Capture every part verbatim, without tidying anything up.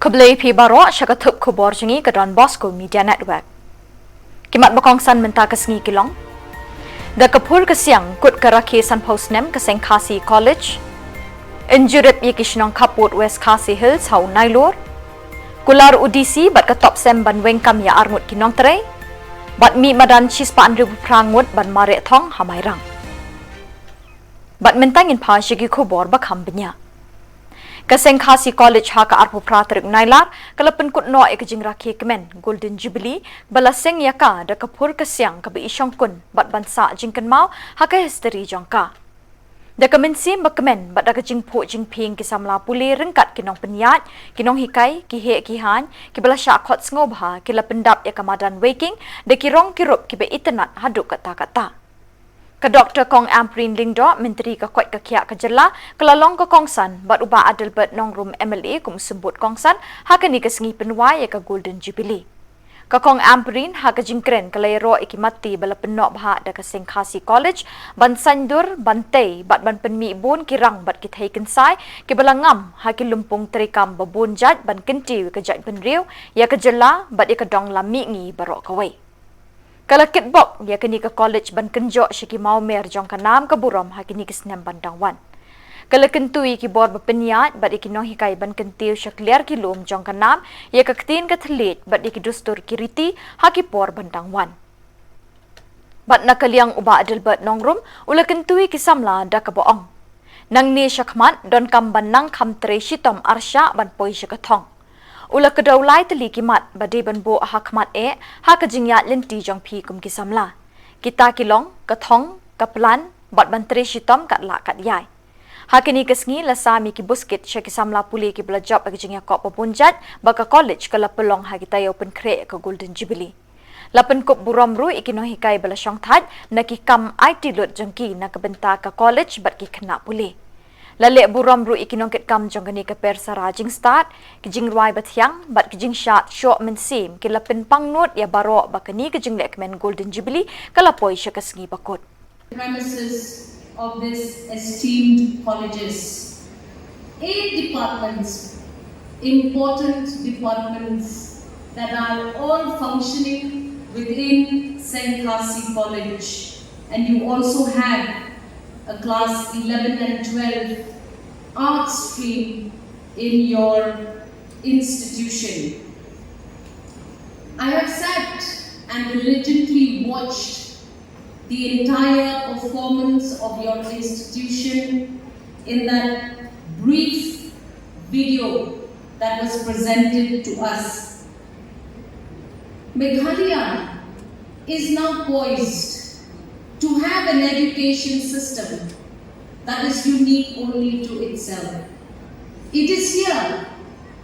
Khublei phi baroh sha ka thup khubor jong ngi ka Don Bosco Media Network. Ki mat ba kongsan mynta ka sngi ki long: Da ka phur ka siang kut ka rakhe sanphew snem ka Seng Khasi College. Yn jurip ïa ki shnong khappud West Khasi Hills ha u Nailur. Kular u D C bad ka Topsem ban weng kam ïa arngut ki nongtrei. Bad mih madan shispah hynriewphew phra ngut ban mareh thong ha Mairang. Bad mynta ngin phai sha ki khubor ba kham bniah. Ka Seng Khasi College ha ka arphew phra tarik Nailar ka la pynkut noh ïa ka jingrakhe kmen Golden Jubilee ba la seng ïa ka da ka phur ka siang kaba i shongkun bad ban sah jingkynmaw ha ka history jong ka. Da ka mynsiem ba kmen bad da ka jingphuh jingphieng ki samla pule ryngkat ki nongpynïaid, ki nonghikai, ki heh ki haiñ kiba la shah khot sngewbha ki la pyndap ïa ka madan Weiking da ki rong ki rup kiba itynnad haduh katta katta. Ka Doktor Kong Ampareen Lyngdoh, Myntri ka koit ka khiah ka jylla, ka la long ka kongsan bad u Bah Adelbert Nongrum, M L A, kum u symbud kongsan ha kane ka sngi pynwai ïa ka Golden Jubilee. Ka Kong Ampareen ha ka jingkren ka la ïaroh ïa ki matti ba la pynnoh bhah da ka Seng Khasi College ban saiñdur, ban tei bad ban pynmih bun ki rang bad ki thei kynsai kiba la ngam ha ki lympung treikam ba bun jait ban kyntiew ïa ka jaitbynriew, ïa ka jylla bad ïa ka dong lam mihngi baroh kawei. Ka la kitbok ïa kane ka college ban kynjoh sha ki mawmer jong ka nam ka burom ha kine ki snem ban dang wan. Ka la kyntu ïa ki bor ba pynïaid bad ïa ki nonghikai ban kyntiew sha kliar ki lum jong ka nam ïa ka ktien ka thylliej bad ïa ki dustur ki riti ha ki por ban dang wan. Bad na ka liang u Bah Adelbert Nongrum u la kyntu ïa ki samla da kaba ong: Nangne shakhmat donkam ban nang kham trei shitom arshah ban poi sha ka thong. U la kdew lai tylli ki mat ba dei ban buh ha khmat eh ha ka jingïaid lynti jong phi kum ki samla. Kita ki long ka thong, ka plan bad ban trei shitom kat lah kat ïai. Ha kane ka sngi la sam ïa ki buskit sha ki samla pule kiba la jop ha ka jingïakop ba bun jait ba ka college ka la pynlong ha ki taïew pynkhreh ïa ka Golden Jubilee. La pynkup burom ruh ïa ki nonghikai ba la shongthait na ki kam aiti lut jong ki na ka bynta ka college bad ki khynnah pule. La leh burom ruh ïa ki nongkitkam jong kane ka Persara Jingstad, ki jingrwai bathiang bad ki jingshad shoh mynsiem ki la pynpangnud ïa baroh ba kane ka jinglehkmen Golden Jubilee ka la poi sha ka sngi ba kut. Premises of this esteemed colleges. Eight departments, important departments that are all functioning within Seng Khasi College. And you also have a class eleven and twelve art stream in your institution. I have sat and diligently watched the entire performance of your institution in that brief video that was presented to us. Meghalaya is now poised to have an education system that is unique only to itself. It is here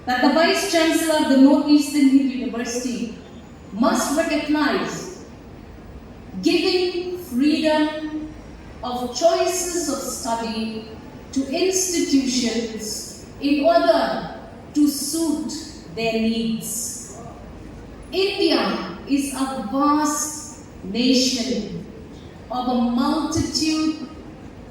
that the Vice Chancellor of the Northeastern Hill University must recognize giving freedom of choices of study to institutions in order to suit their needs. India is a vast nation of a multitude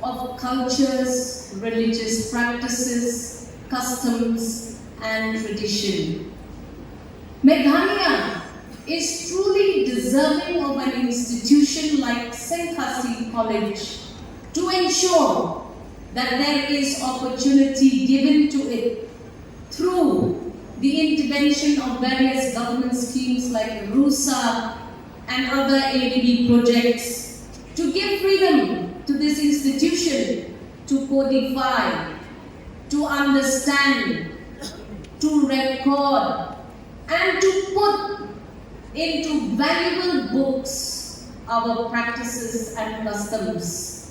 of cultures, religious practices, customs, and tradition. Meghalaya is truly deserving of an institution like Seng Khasi College to ensure that there is opportunity given to it through the intervention of various government schemes like RUSA and other A D B projects to give freedom to this institution to codify, to understand, to record, and to put into valuable books our practices and customs.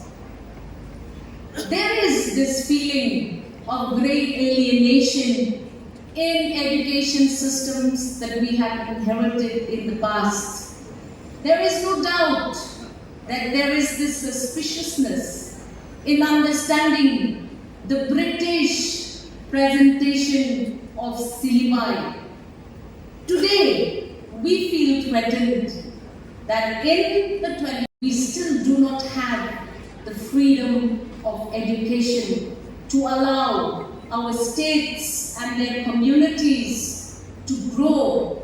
There is this feeling of great alienation in education systems that we have inherited in the past. There is no doubt that there is this suspiciousness in understanding the British presentation of syllabi. Today, we feel threatened that in the twenty, we still do not have the freedom of education to allow our states and their communities grow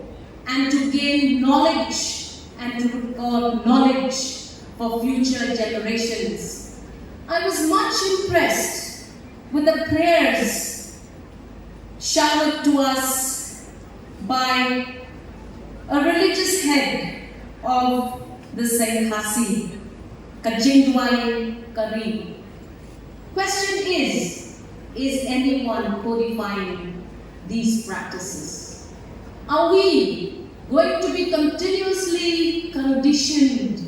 and to gain knowledge and to record knowledge for future generations. I was much impressed with the prayers showered to us by a religious head of the Seng Khasi, ka jingduwai ka ri. Question is, is anyone codifying these practices? Are we going to be continuously conditioned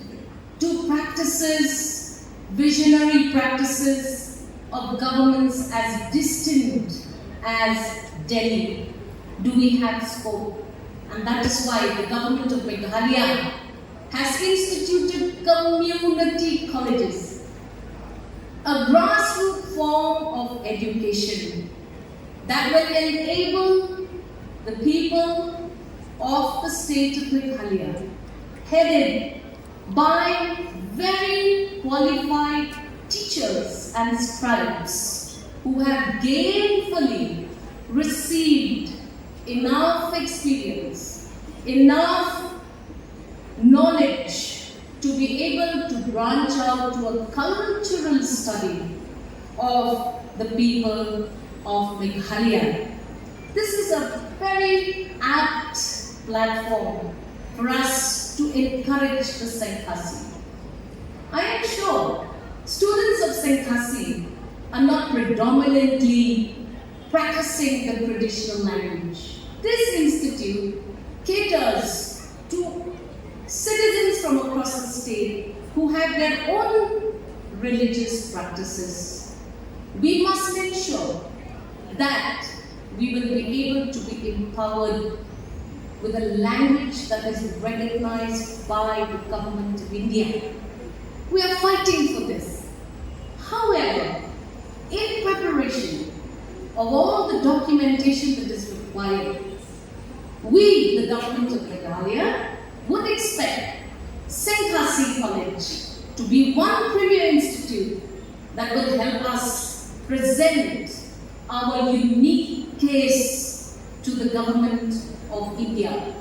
to practices, visionary practices of governments as distant as Delhi? Do we have scope? And that is why the government of Meghalaya has instituted community colleges, a grassroots form of education that will enable the people of the state of Meghalaya, headed by very qualified teachers and scribes who have gainfully received enough experience, enough knowledge to be able to branch out to a cultural study of the people of Meghalaya. This is a very apt platform for us to encourage the Seng Khasi. I am sure students of Seng Khasi are not predominantly practicing the traditional language. This institute caters to citizens from across the state who have their own religious practices. We must make sure that we will be able to be empowered with a language that is recognized by the government of India. We are fighting for this. However, in preparation of all the documentation that is required, we, the government of Meghalaya, would expect Seng Khasi College to be one premier institute that will help us present our unique case to the government of India.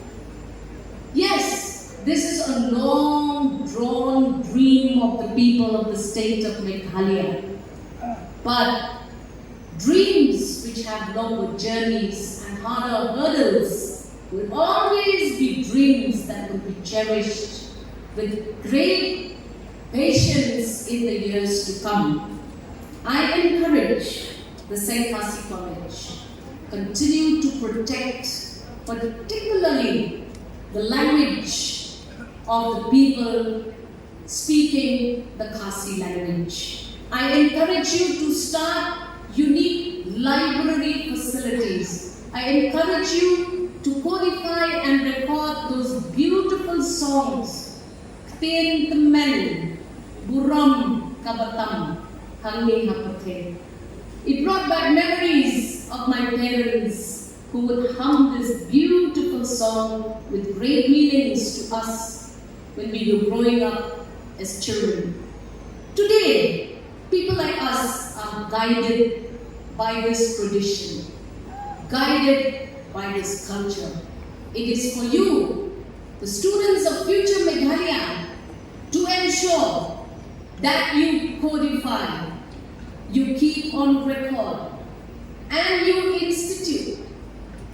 Yes, this is a long drawn dream of the people of the state of Meghalaya. But dreams which have longer journeys and harder hurdles will always be dreams that will be cherished with great patience in the years to come. I encourage the Seng Khasi College continue to protect particularly the language of the people speaking the Khasi language. I encourage you to start unique library facilities. I encourage you to codify and record those beautiful songs. Ktien tymmen, burom kaba tam, hangne ha pyrthei. It brought back memories of my parents who would hum this beautiful song with great meanings to us when we were growing up as children. Today, people like us are guided by this tradition, guided by this culture. It is for you, the students of future Meghalaya, to ensure that you codify, you keep on record, and you institute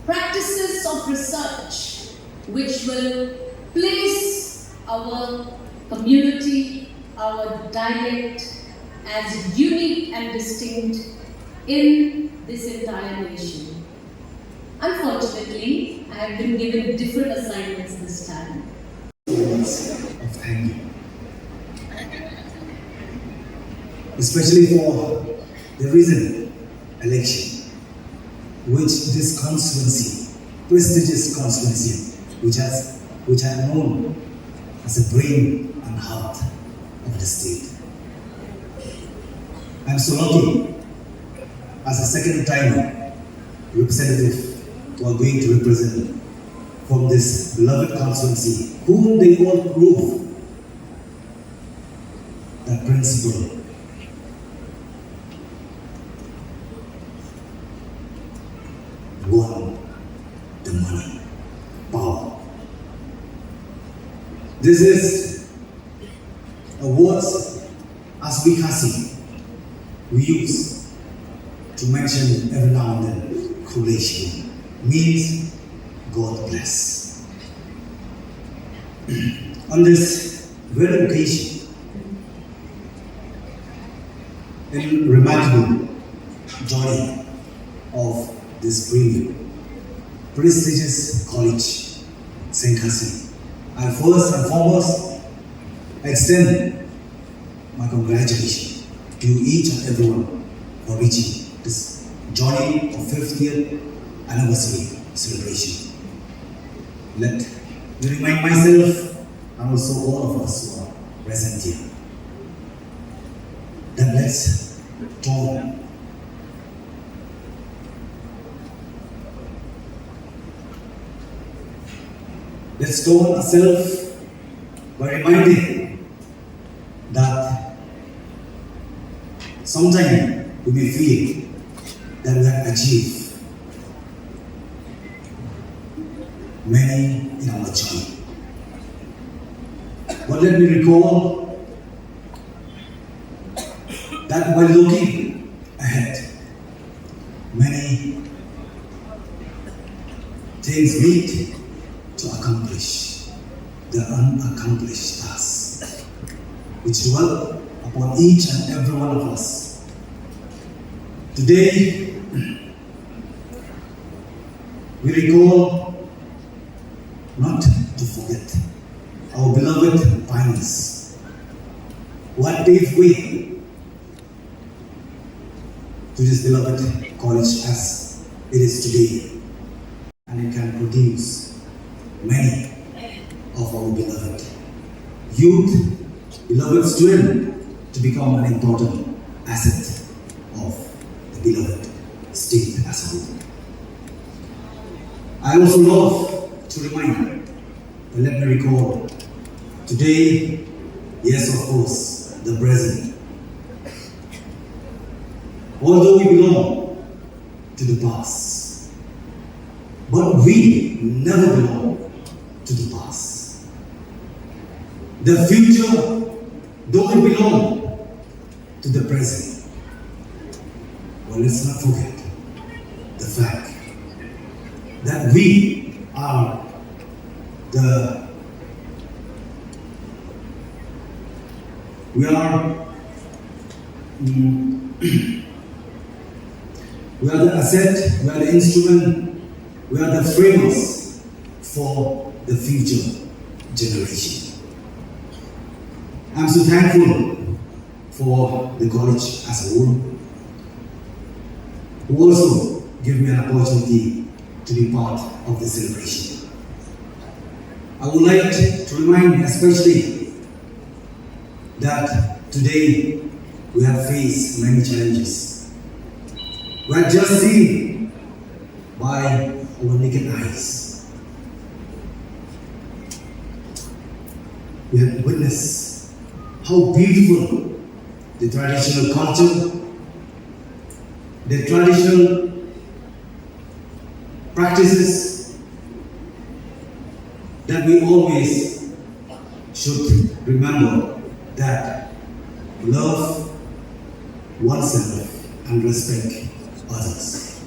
practices of research which will place our community, our dialect as unique and distinct in this entire nation. Unfortunately, I have been given different assignments this time. Words of thank you, especially for the recent election, which this constituency, prestigious constituency, which has which I have known as a brain and heart of the state. I'm so lucky as a second time representative who are going to represent from this beloved constituency, whom they all prove that principle won the money. This is a word as we Khasi we use to mention every now and then, Khublei Shibun, means God bless. On this very occasion, in remarkable journey of this premier, prestigious college, Seng Khasi, I first and foremost extend my congratulations to each and everyone for reaching this journey of fiftieth anniversary celebration. Let me remind myself and also all of us who are present here that let's tone, let's tone ourselves by reminding that sometimes we may feel that we have achieved many in our journey. But let me recall that while looking ahead, many things need to accomplish the unaccomplished task, which dwell upon each and every one of us. Today, we recall not to forget our beloved pioneers who had paved way to this beloved college as it is today, and it can produce many of our beloved youth, beloved student to become an important asset of the beloved state as a whole. I also love to remind, but let me recall, today, yes, of course, the present. Although we belong to the past, but we never belong to the past. The future, though it belong to the present, well, let's not forget the fact that we are the we are mm, we are the asset, we are the instrument, we are the framers for the future generation. I'm so thankful for the college as a whole, who also gave me an opportunity to be part of the celebration. I would like to remind especially that today we have faced many challenges. We have just seen by our naked eyes. We have witnessed how beautiful the traditional culture, the traditional practices that we always should remember that love oneself and respect others.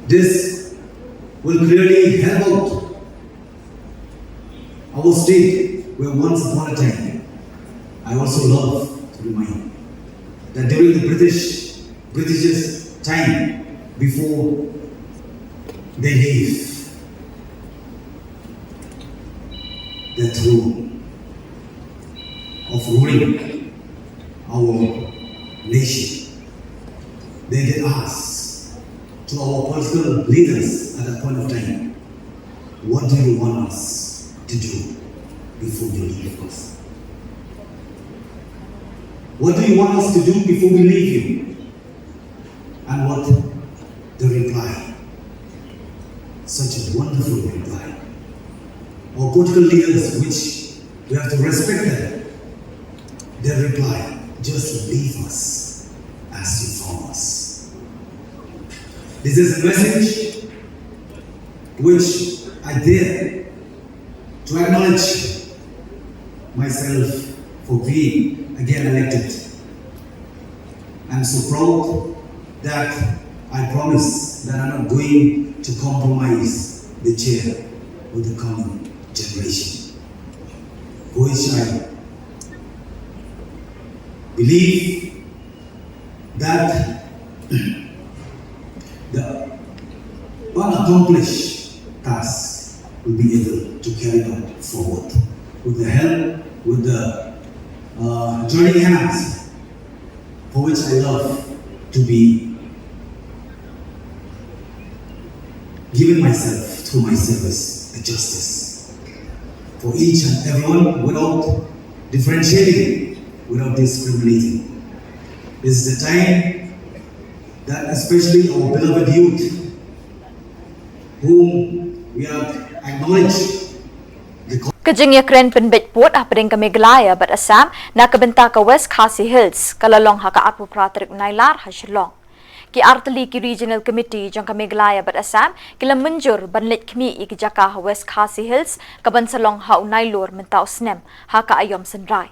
This will clearly help out our state, where once upon a time, I also love to remind that during the British British's time, before they gave the throne of ruling our nation, they did ask to our political leaders at that point of time, "What do you want us to do before you leave us? What do you want us to do before we leave you?" And what the reply? Such a wonderful reply. Our political leaders, which we have to respect them, their reply: "Just leave us as you found us." This is a message which I dare to acknowledge myself for being again elected. I'm so proud that I promise that I'm not going to compromise the chair with the coming generation, for which I believe that the unaccomplished task will be able to carry out forward with the help, with the uh, joining hands, for which I love to be giving myself through my service a justice for each and everyone without differentiating, without discriminating. This is a time that especially our beloved youth, whom we have acknowledged the Ka jingïakren pynbeit pud hapdeng ka Meghalaya bad Assam na ka bynta ka West Khasi Hills ka la long ha ka arphew phra tarik Nailar ha Shillong. Ki artylli ki Regional Committee jong ka Meghalaya bad Assam ki la mynjur ban leit khmih ïa ki jaka ha West Khasi Hills kaban sa long ha u Nailur mynta u snem ha ka aïom synrai.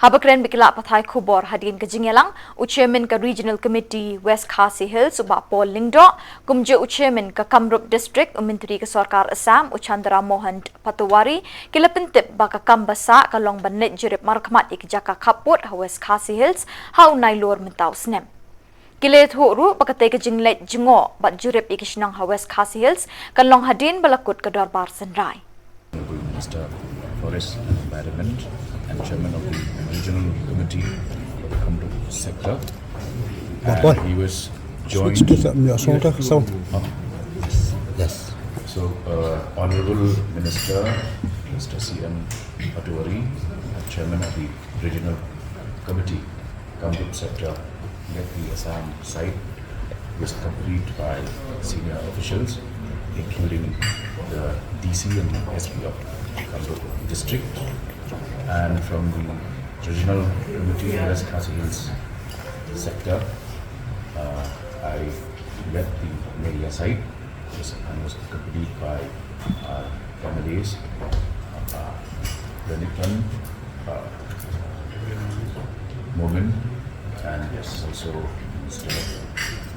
Haba kren bad ki lad pathai khubor hadien ka jingïalang, u Chairman ka Regional Committee West Khasi Hills u Bah Paul Lyngdoh, kumjuh u Chairman ka Kamrup District u Myntri ka Sorkar Assam u Chandra Mohan Patohwari, ki la pyntip ba ka kam ba sah ka long ban leit jurip markhmat ïa ki jaka khappud ha West Khasi Hills ha u Nailur mynta u snem. Ki la ïathuh ruh ba katei ka jingleit jngoh bad jurip ïa ki shnong ha West Khasi Hills kan long hadien ba la kut ka dorbar synrai. Honorable Minister of Forest and Environment and Chairman of the Regional Committee for the Kamrup Sector. And he was joined. Switch to the, your sound, sound. Oh. Yes. So, uh, Honorable Minister, Mister C M Patohwari, Chairman of the Regional Committee, Kamrup Sector, led the Assam side, was accompanied by senior officials, including the D C and the S P of Kamrup District. And from the Regional Committee West Khasi Hills Sector, uh, I led the Meghalaya side, was, and was accompanied by, uh, M L As, uh, Renikton, uh, Momin, and also Mister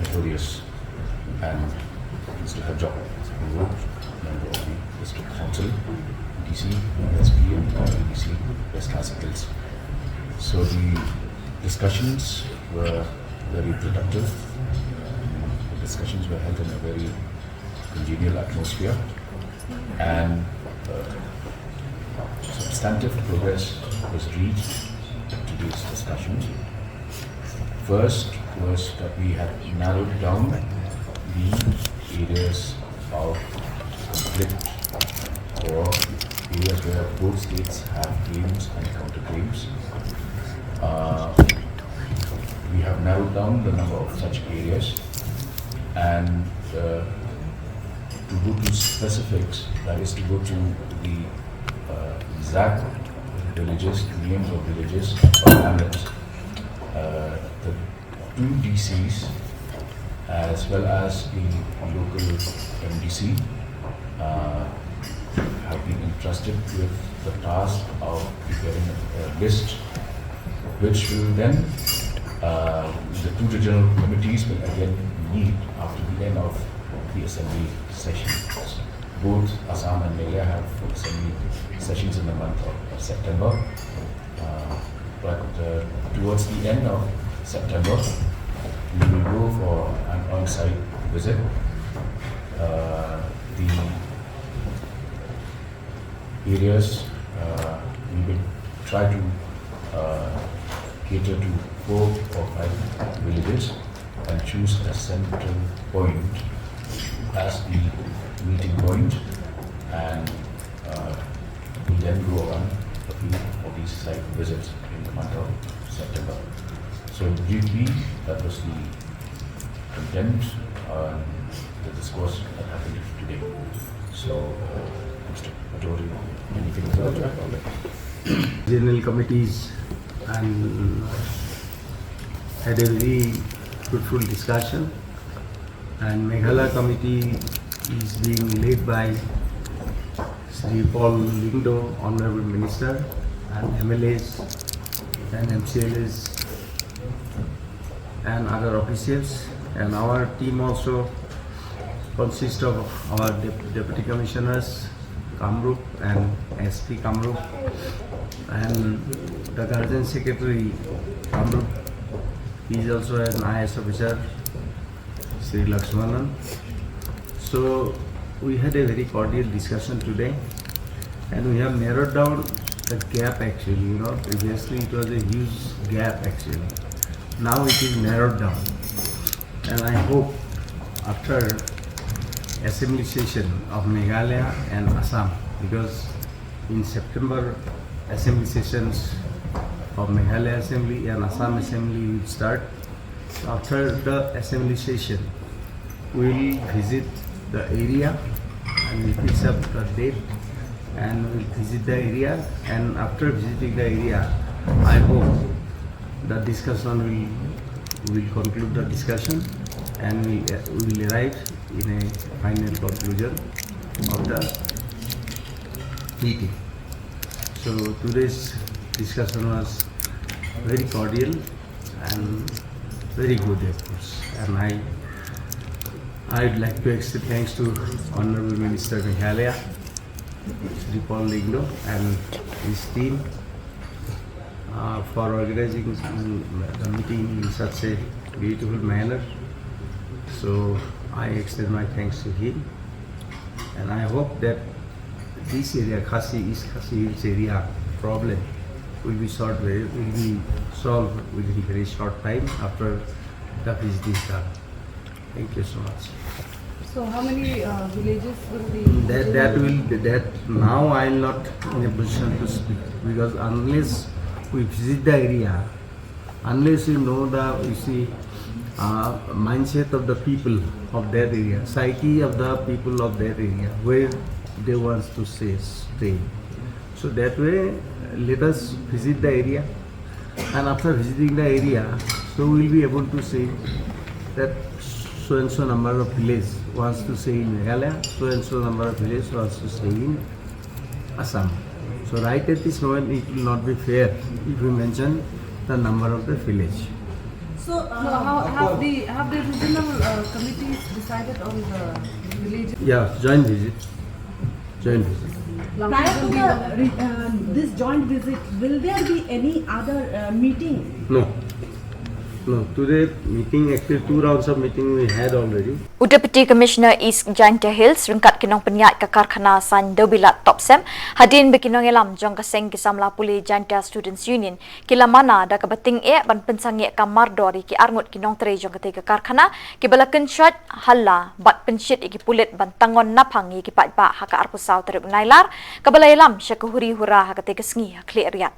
Methodius and Mister Hajok, member of the District Council, D C, S P, and D C, West Khasi Hills. So the discussions were very productive. The discussions were held in a very congenial atmosphere, and, uh, substantive progress was reached to these discussions. First was that we had narrowed down the areas of conflict or areas where both states have claims and counterclaims. Uh, we have narrowed down the number of such areas, and, uh, to go to specifics, that is to go to the, uh, exact villages, names of villages or hamlets. Uh, the two D Cs as well as the local M D C, uh, have been entrusted with the task of preparing a, a list, which will then, uh, the two regional committees will again meet after the end of the assembly sessions. Both Assam and Meghalaya have assembly sessions in the month of September. Uh, but, uh, towards the end of September, we will go for an on-site visit. Uh, the areas, uh, we will try to, uh, cater to four or five villages and choose a central point as the meeting point, and, uh, we then go around a few of these site visits in the month of September. So briefly, that was the content on the discourse that happened today. So, uh, Mister Patohwari, anything further? General committees and had a very fruitful discussion. And Meghalaya committee is being led by Shri Paul Lyngdoh, Honorable Minister, and M L As and M C L As and other officials. And our team also consists of our dep- deputy commissioners, Kamrup and S P Kamrup, and the guardian secretary Kamrup. He is also an I A S officer, Sri Lakshmanan. So we had a very cordial discussion today, and we have narrowed down the gap actually. You know, previously it was a huge gap actually. Now it is narrowed down, and I hope after assembly session of Meghalaya and Assam, because in September assembly sessions of Meghalaya Assembly and Assam Assembly will start. So after the assembly session, we will visit the area and we fix up the date and we will visit the area, and after visiting the area, I hope the discussion will will conclude the discussion and we will arrive in a final conclusion of the meeting. So today's discussion was very cordial and very good, of course. And I, I would like to extend thanks to Honorable Minister Meghalaya, Shri Paul Lyngdoh, and his team uh, for organizing the meeting in such a beautiful manner. So I extend my thanks to him, and I hope that this area, Khasi East Khasi Hills area problem, will be solved very, will be solved within very short time after the visit is done. Thank you so much. So how many uh, villages will be? That that will that now I am not in a position to speak, because unless we visit the area, unless you know the, you see, uh, mindset of the people of that area, psyche of the people of that area, where they want to say stay. So that way, let us visit the area, and after visiting the area, so we'll be able to say that so and so number of village wants to stay in Meghalaya, so and so number of village wants to stay in Assam. So right at this moment, it will not be fair if we mention the number of the village. So, uh, no, how, have the have the regional uh, committees decided on the village? Yeah, joint visit. Joint visit. Prior to the, uh, this joint visit, will there be any other uh, meeting? No. No, today meeting, actually two rounds of meeting we had already. U Deputy Commissioner East Jaintia Hills ryngkat ki nongpynïaid ka karkhana saiñ dewbilat Topcem hadien ba ki nongïalam jong ka seng ki samla pule Jaintia Students Union ki la mana da kaba tyngeh ban pynsangeh ka mardor ïa ki arngut ki nongtrei jong katei ka karkhana kiba la kynshoit halla bad pynshit ïa ki pulit ban tangwon naphang ïa ki paidbah ha ka arphew saw tarik u Nailar kaba la ïalam sha ka huri hura ha katei ka sngi ha Khliehriat.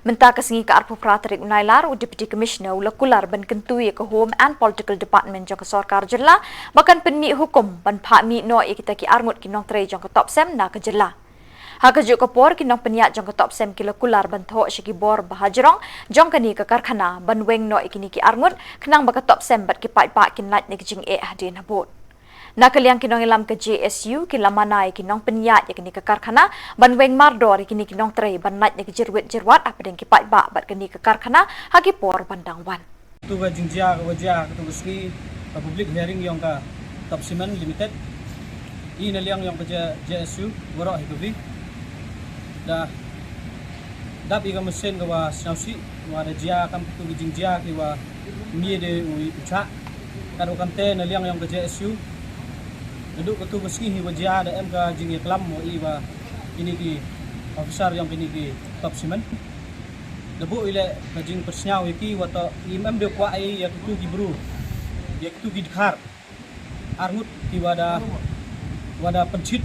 Mynta ka sngi ka arphew phra tarik u Nailar, u Deputy Commissioner u la kular ban kyntu ïa ka Home and Political Department jong ka sorkar jylla ba kan pynmih hukum ban phah mih noh ïa kita ki arngut ki nongtrei jong ka Topcem na ka jylla. Ha kajuh ka por, ki nongpynïaid jong ka Topcem ki la kular ban thoh sha ki bor ba hajrong jong kane ka karkhana ban weng noh ïa kine ki arngut khnang ba ka Topcem bad ki paidbah kin lait na ka jingeh hadien habud. Na ka liang ki nongïalam ka J S U ki la mana ïa ki nongpynïaid ïa kane ka karkhana ban weng mardor ïa kine ki nongtrei ban lait na ka jyrwit jyrwat hapdeng ki paidbah bad kane ka karkhana ha ki por ban dang wan. Katu ka jingjia kaba jia ha katu ka sngi ka public hearing yong ka Top Cement Limited. I na liang yong ka J S U waroh hi ka vi da dap ïa ka machine kaba sngewsih wa da jia kam katu ka jingjia ki wa mih de u chah. Kat wa kamte na liang yong ka J S U naduh katu ka sngi hi wa jia da em ka jingïaklam wa i wa kini ki officer yong kini ki Top Cement. Da buh i leh ka jingpyrsngew ïa ki wa toh im em de kwah ïa kitu ki bru ïa kitu ki dkhar arngut ki wa da wa da pynshit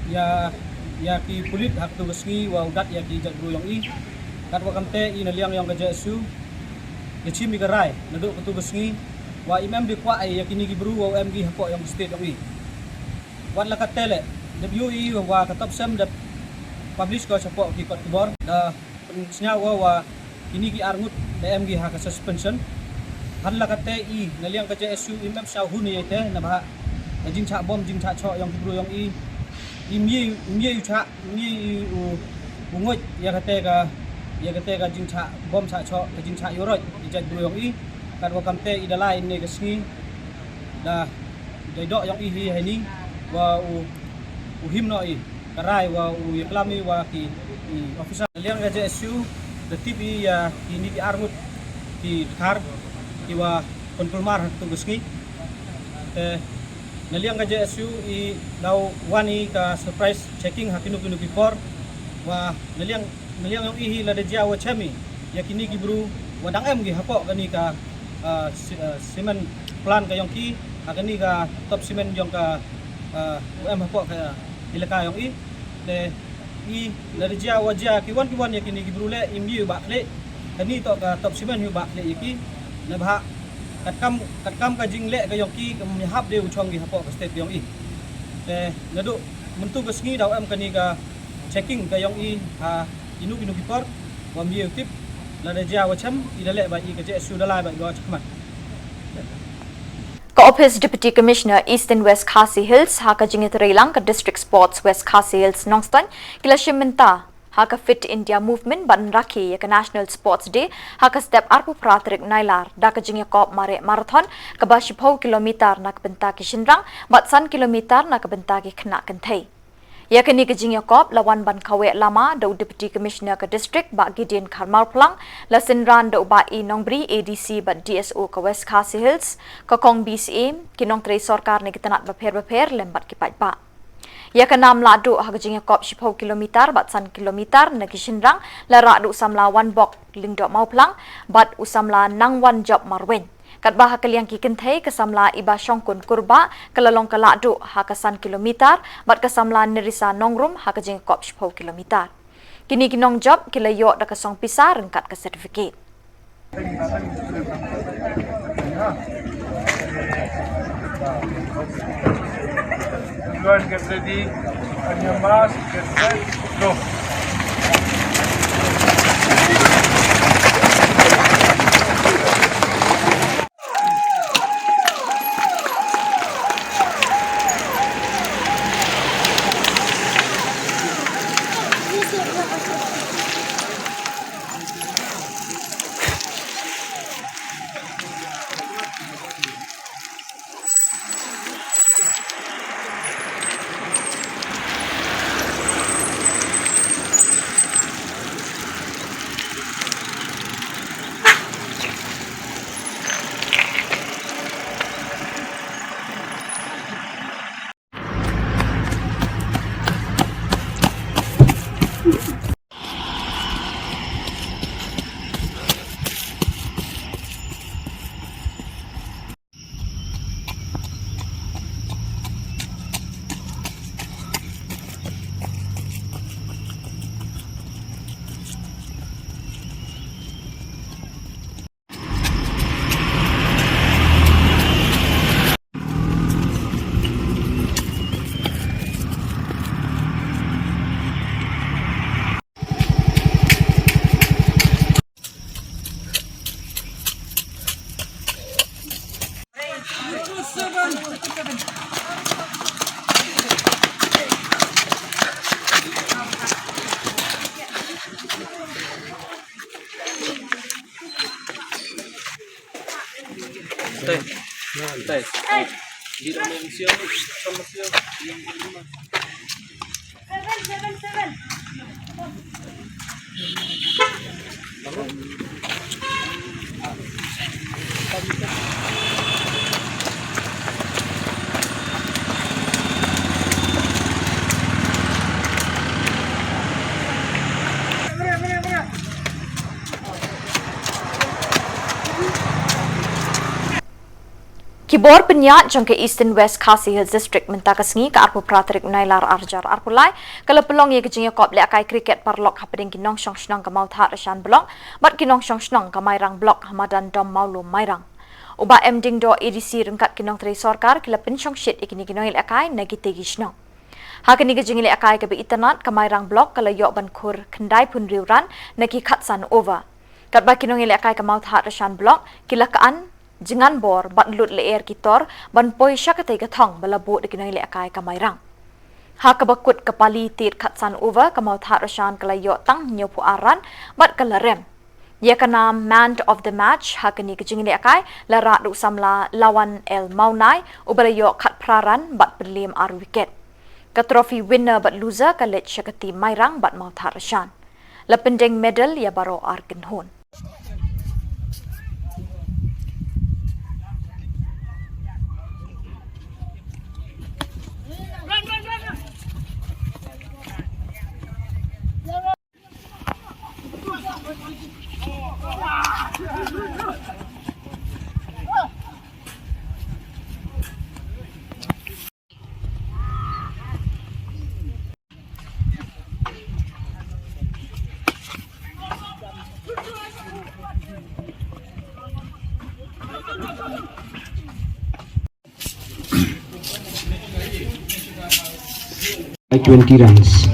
ïa ïa ki pulit ha katu ka sngi wa u dat ïa ki jaitbru yong i. Kat wa kamte i na liang yong ka J S U da chim i ka rai naduh katu ka sngi wa im em de kwah ïa kini ki bru wa em ki hapoh yong ka state yong i. Wat la kate leh da byu i wa ka Top Cement da publish ko shapoh ki kot ki bor da pynsngew ko wa kini ki arngut da em ki ha ka suspension. Hynda kate i na liang ka J S U im em sngew hun ïa te na ba ka jingchah bom jingchah choh yong ki bru yong i. Im ye im ye u chah im ye u u ngot ïa kate ka ïa kata ka jingshah bom shah shoh, ka jingshah ïuh roit ïa ki jaitbru ïong i. Katwa kamte i da lai ne ka sngi da, da i doh ïong i hi ha ini wa u, u him noh i ka rai wa u ïaklam i wa ki, ki officer. Na liang ka J S U da tip i ïa kini ki arngut ki dkhar kiwa pynkulmar ha katu ka sngi. Te na liang ka J S U i daw wan i ka surprise checking ha kino kino ki por. Wa na liang, na liang ïong i hi lada jia wa chem i ïa kini ki bru wa dang em ki hapoh kani ka, ah, si-, ah, cement plant ka ïong ki, ha kani ka top cement ïong ka, ah, wa em hapoh ka elaka ïong i. Te i lada jia wa jia ki wan ki wan ïa kini ki bru leh, im ïoh ba khleh. Kani toh ka top cement ïoh ba khleh ïa ki. Naba katkam, katkam ka jingleh ka ïong ki kam ïahap de u chong ki hapoh ka state ïong i. Te naduh mynta ka sngi daw em kani ka checking ka ïong i ha kino kino ki por. Wa ym ïoh tip, lada jia wa chem i da leh ba i ka J S U da lai ba i da wa chakmat. Ka Office Deputy Commissioner Eastern West Khasi Hills ha ka jingïatreilang ka District Sports West Khasi Hills Nongstoiñ ki la shim bynta ha ka Fit India Movement ban rakhe ïa ka National Sports Day ha ka step arphew phra tarik Nailar da ka jingïakop mareh marathon kaba shiphew kilometer na ka bynta ki shynrang bad san kilometer na ka bynta ki khynnah kynthei. Ïa kane ka jingïakop la wan ban kaweh lama da u Deputy Commissioner ka District Bah Gideon Kharmawphlang, la synran da u Bah E Nongbri, A D C bad D S O ka West Khasi Hills, ka Kong B C A, ki nongtrei sorkar na ki tnat bapher bapher lem bad ki paidbah. Ïa ka nam lahduh ha ka jingïakop shiphew kilometer bad san kilometer na ki shynrang la rah da u samla Wanbok Lyngdoh Mawphlang bad u samla Nangwanjop Marwein. Katba ha ka liang ki kynthei ka samla Ibashongkun Kurbah ka la long ka lahduh ha ka san kilometer bad ka samla Nerissa Nongrum ha ka jingïakop shiphew kilometer. Kine ki nongjop ki la ïoh da ka song pisa ryngkat ka certificate. Everyone get ready. On your mark, get set, go. Ki bor pynïaid jong ka Eastern West Khasi Hills District mynta ka sngi ka arphew phra tarik Nailar arhajar arphew lai ka la pynlong ïa ka jingïakop lehkai cricket paralok hapdeng ki nongshong shnong ka Mawthadraishan Block bad ki nongshong shnong ka Mairang Block ha madan Dom Mawlum Mairang. U Bah M Diengdoh A D C ryngkat ki nongtrei sorkar ki la pynshongshit ïa kine ki nongïalehkai na kitei ki shnong. Ha kane ka jingïalehkai kaba itynnad ka Mairang Block ka la ïoh ban khur khyndai phew hynriew run na ki khatsan over. Katba ki nongïalehkai ka Mawthadraishan Block ki la khan jngan bor bad lut lyer ki tor ban poi sha katei ka thong ba la buh da ki nongïalehkai ka Mairang. Ha kaba kut ka pali tied khatsan over, ka Mawthadraishan ka la ïoh tang hynñiewphew ar run bad ka la rem. Ïa ka nam man of the match ha kane ka jingïalehkai la rah da u samla Lawan L Mawnai uba la ïoh khatphra run bad pynliem ar wicket. Ka trophy winner bad loser ka leit sha ka team Mairang bad Mawthadraishan. La pyndeng medal ïa baroh ar kynhun. By twenty runs.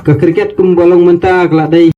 Ka cricket kumba long mynta ka la dei.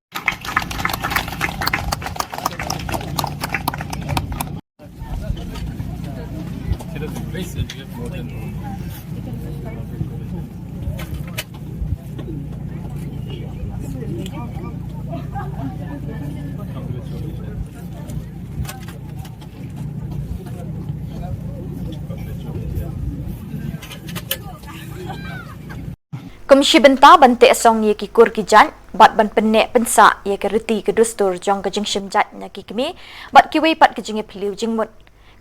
Kum shi bynta ban teh song ïa ki kur ki jait bad ban pynneh pynsah ïa ka riti ka dustur jong ka jingshim jait na ki kmie bad kiwei pat ki jingïaphylliew jingmut.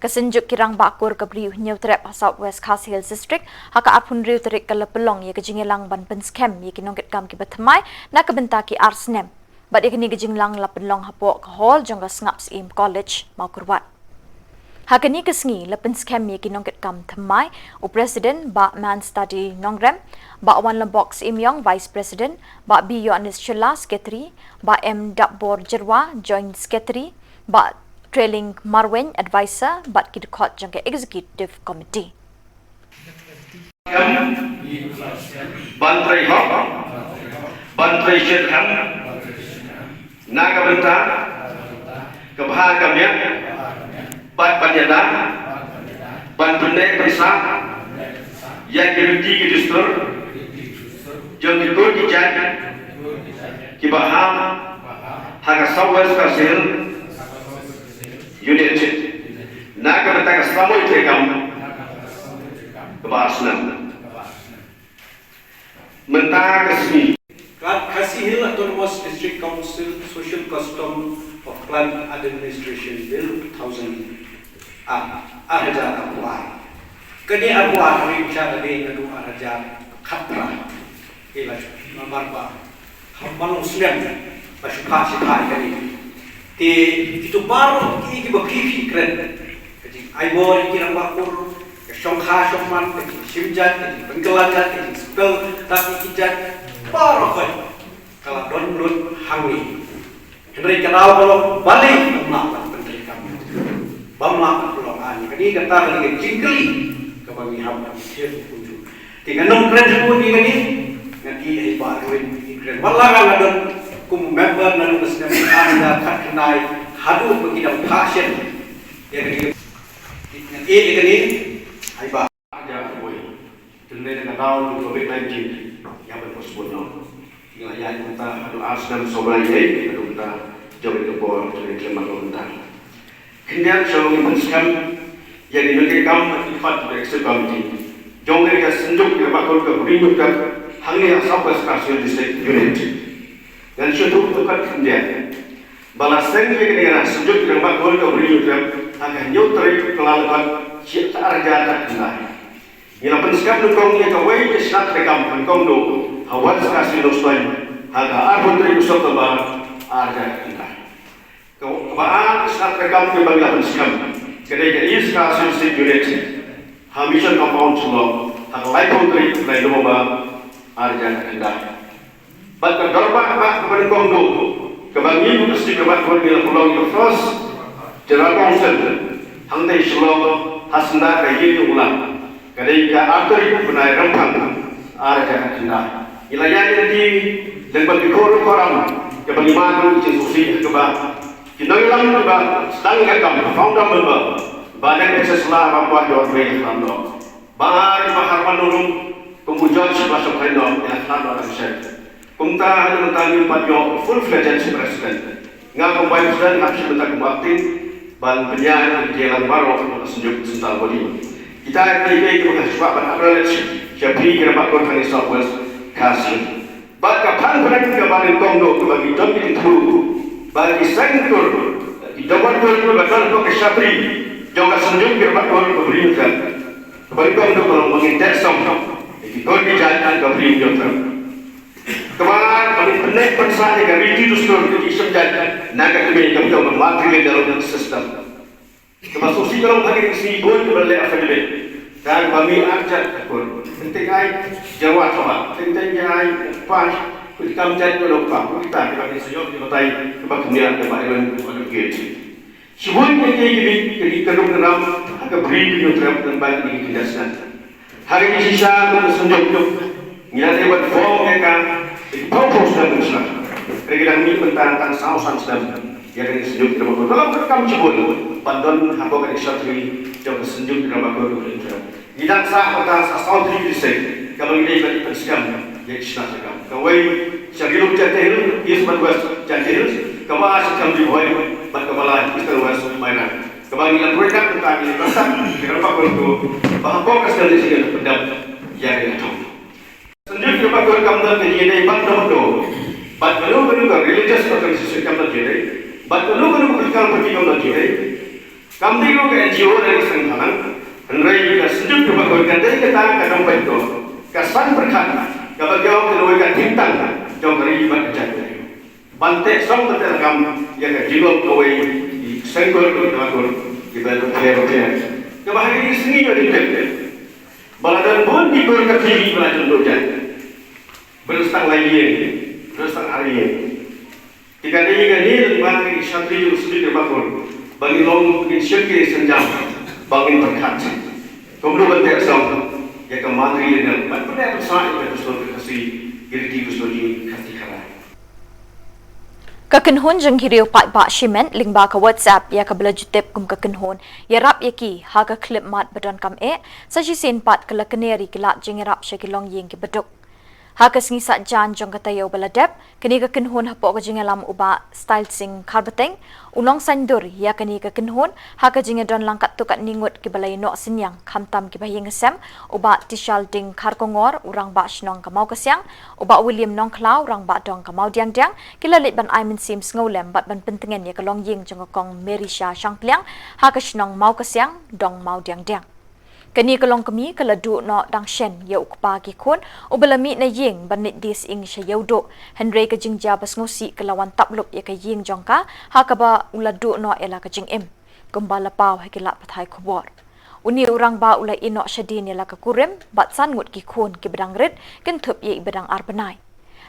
Ka Synjuk ki Rangbah Kur ka Bri u Hynñiewtrep ha South West Khasi Hills District ha ka arphew hynriew tarik ka la pynlong ïa ka jingïalang ban pynskhem ïa ki nongkitkam kiba thymmai na ka bynta ki ar snem. Bad ïa kane ka jingïalang la pynlong hapoh ka hall jong ka Sngap Syiem College, Mawkyrwat. Ha kane ka sngi la pynskhem ïa ki nongkitkam thymmai, u President Bah Man Study Nongrem, Bah Wanlambok Syiemiong, Vice President, Bah B Yohanes Shylla, Secretary, Bah M Dapbor Jyrwa, Joint Secretary, Bah Treling Marwein, Advisor, bad ki dkhot jong ka Executive Committee. Ban trei hok, ban trei shitrhem na ka bynta ka bha ka miat bad ban ïada ban pynneh pynsah ïa ki riti ki dustur jong ki kur ki jait kiba ha ha ka South West Khasi Hills Unit na ka bynta ka samoi treikam kaba ar snem. Mynta ka sngi. Khasi Hills Autonomous District Council Social Custom of Clan Administration Bill two thousand ar, ar hajar arphew lai. Kane arphew lai ka ring cha ka dei naduh ar hajar khatphra. Ila namar ba ha man u snem ba shu phah shi phah ïa kane. Te kito baroh ki, kiba phi phi kren. Ka jingai bor ïa ki rangbah kur, ka shongkha shongman, ka jingshim jait, ka jingpynkylla jait, ka jingspell da ki jait, baroh khoit ka la don lut hangne. Hynrei ka daw ka long balei ym lah ban pyntreikam, bym lah ban pynlong aiñ. Kane kata ka dei ka jingkylli kaba ngi hap ban thied kumjuh. Te ngan ym kren shibun ïa kane, ngan ïeh ïa i Bah Edwin ïa i kren. Wat la nga don kum u member naduh ka snem ar hajar khatkhyndai haduh ba ki dang phah shen ïa kane. Ngan ïeh ïa kane, ai Bah. Hajar khatwei. Te lei na ka daw jong u Covid nineteen ïa ban postpone noh. Ngi la ïaid mynta haduh ar snem sawdong ïa, haduh mynta jong ka por jong ka khlem mat mynta. Khyndiat shuh ngi pynskhem ïa ki nongkitkam bad ki dkhot jong ka Executive Committee jong ka Synjuk ki Rangbah Kur ka Bri Hynñiewtrep hangne ha South West Khasi Hills District Unit. Ngan shu ïathuh kat khyndiat ba la seng ïa kane ka Synjuk ki Rangbah Kur ka Bri Hynñiewtrep ha ka hynñiew tarik Kyllalyngkot shi ar hajar khatkhyndai. Ngi la pynskhem nyngkong ïa kawei ka shnat treikam nyngkong duh ha West Khasi Hills District ha ka arphew tarik u September ar hajar khatkhyndai. Kaba ar ka shnat treikam kaba ngi la pynskhem ka dei ka East Khasi Hills District Unit ha Mission Compound Shillong ha ka laiphew tarik u November ar hajar khatkhyndai. Bad ka dorbar bah kaba nyngkong duh kaba ngi u District Rangbah Kur ngi la pynlong ïa ka First General Council hangtei Shillong ha syndah ka Ïing u Lam ka dei ka ar tarik u bnai Rymphang Ar hajar khatkhyndai. Ngi la ïaid lynti lyngba ki koram koram kiba ngi mad, ki jingsngewsih kiba ki nongïalam kiba sdang ka kam, founder member Bah Deng Esa Shylla, Bah Pwan Ïor Wei, Khlad Noh, Bah Harman Nongrum kum u judge ba sngewthuh noh ïa Khlad Noh Township. Kumta ha mynta ngim pat ïoh full-fledged president. Nga kum vice president, hap shim bynta kum acting ban pynïaid ïa ki jingïalang baroh ha ka Synjuk Central Body. Kita ki dei kiba nga sngewbha ban acknowledge sha phi ki rangbah kur hangne South West Khasi Hills. Bad ka phang pyrshah kaba nyngkong dei kaba ngi don ki jingthmu ba ki seng kur, ki jabor kur kiba don ha ka shatri jong ka Synjuk ki rangbah kur ka Bri Hynñiewtrep, kaba nyngkong dei ka long ba ngin teh song ïa ki kur ki jait ka Bri Hynñiewtrep. Kaba, ba ngin pynneh pynsah ïa ka riti dustur ka jingshem jait na ka kmie, kaba ong ka matrilineal system. Kaba sngewsih ka long ha kine ki sngi bun kiba la leh affidavit da kaba mih arjat ka kur. Teng teng ai Jyrwa Thaba, teng teng ai Pah, ku kam jait, ku kam, ku kita kiba ki sngewsih kiba tai, kiba kmie, kiba iron, kiba advocate. Shibun ïa ki, ki, ki, ki kynrum kynram ha ka Bri Hynñiewtrep, lem bad ki, ki, ki, ha ka jingshisha ka Synjuk ngi la dei ban form ïa ka, ki phew phew snem mynshuwa. Hynrei ki dang mih mynta tang saw san snem ïa ka Synjuk Rangbah Kur. Ka long ka kam shibun ban don hapoh ka shatri jong ka Synjuk Rangbah Kur. Ngi dang sah mynta sa saw tylli ki district kaba ngi dei ban ïa pynskhem ïa ki shnat jong ka. Kawei sha Ri Lum Jaintia Hills, East bad West Jaintia Hills, kaba ar sha Ri Bhoi bad kaba lai Eastern West Mairang. Kaba ngi la pyrkhat mynta ngi la pyrkhat ki rangbah kur ba hapoh ka sdang ngi la pyndap ïa ka thong. Synjuk Rangbah Kur kam don ka jingïadei bad kano kano, bad kano kano ka religious organization kam don jingïadei, bad kano kano ka political party kam don jingïadei. Kam dei ruh ka N G O ne ka seng bhalang, hynrei ka Synjuk Rangbah Kur ka dei kata ka dong bad ko ka san pyrkhat kaba ïoh ka dawai ka thingtang jong ka ri bad ka jaitbynriew. Ban teh song ban teh lakam ïa ka jinglong kawei ki seng kur, ki rangbah kur kiba pher pher. Kaba ha kine ki sngi ïa ki tep tep ba la don bun ki kur ka phi ba la jong dok jait. Ba la sdang lai ïing, ba la sdang ar ïing. Te ka dei kane lyngba ki shatri jong Synjuk Rangbah Kur ba ngin long, ngin shim ki synjam ba ngin pyrkhat kumno ban teh song ïa ka matrilineal, ban pynneh pynsah ïa ka dustur ka Khasi, ki riti dustur jong ngi Khasi Khara. Ka kynhun jong ki riew paidbah Shimet lyngba ka WhatsApp ïa kaba la ju tip kum ka kynhun Ïarap ïa ki ha ka khyllipmat ba donkam eh, sa shisien pat ka la kner ïa ki lad jingïarap sha ki longïing kiba duk. Ha ka sngi Saitjaiñ jong ka taïew ba la dep, kane ka kynhun hapoh ka jingïalam u Bah Style Singh Kharbeteng, u nongsaiñdur ïa kane ka kynhun, ha ka jingïadon lang katto katne ngut kiba la ïeh synñiang, khamtam kiba ha ïing ha sem, u Bah Tishal Ding Kharkongor, u rangbah shnong ka Mawkasiang, u Bah William Nongkhlaw, rangbah dong ka Mawdiangdiang, ki la leit ban ai mynsiem sngewlem bad ban pyntngen ïa ka longïing jong ka Kong Merisha Shangpliang, ha ka shnong Mawkasiang, dong Mawdiangdiang. Kane ka longkmie ka la duh noh dang shen ïa u kpa ki khun uba la mih na ïing ban leit die sying sha Ïewduh, hynrei ka jingjia ba sngewsih ka la wan tap lup ïa ka ïing jong ka, ha kaba u la duh noh ïa la ka jingim, kumba la paw ha ki lad pathai khubor. Une u rangbah u la ïeh noh shadien ïa la ka kurim bad san ngut ki khun kiba dang rit, kynthup ïa iba dang ar bnai.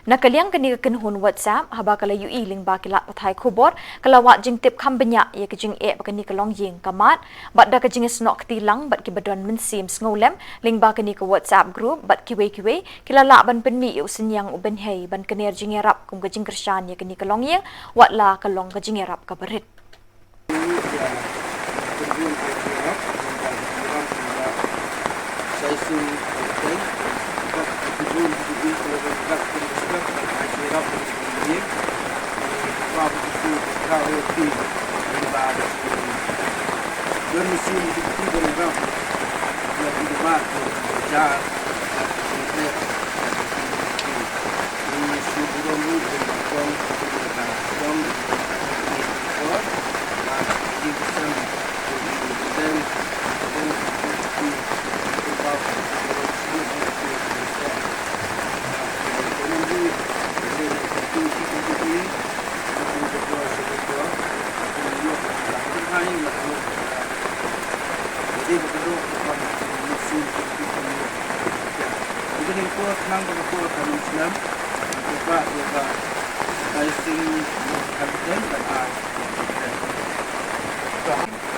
Na ka liang kane ka kynhun WhatsApp, haba ka la ïohi lyngba ki lad pathai khubor, ka la wad jingtip kham bniah ïa ka jingeh ba kane ka longïing ka mad, bad da ka jingïasnoh kti lang bad kiba don mynsiem sngewlem lyngba kane ka WhatsApp group bad kiwei kiwei, ki la lah ban pynmih ïa u synñiang u bynhei ban kner jingïarap kum ka jingkyrshan ïa kane ka longïing, wat la ka long ka jingïarap kaba rit.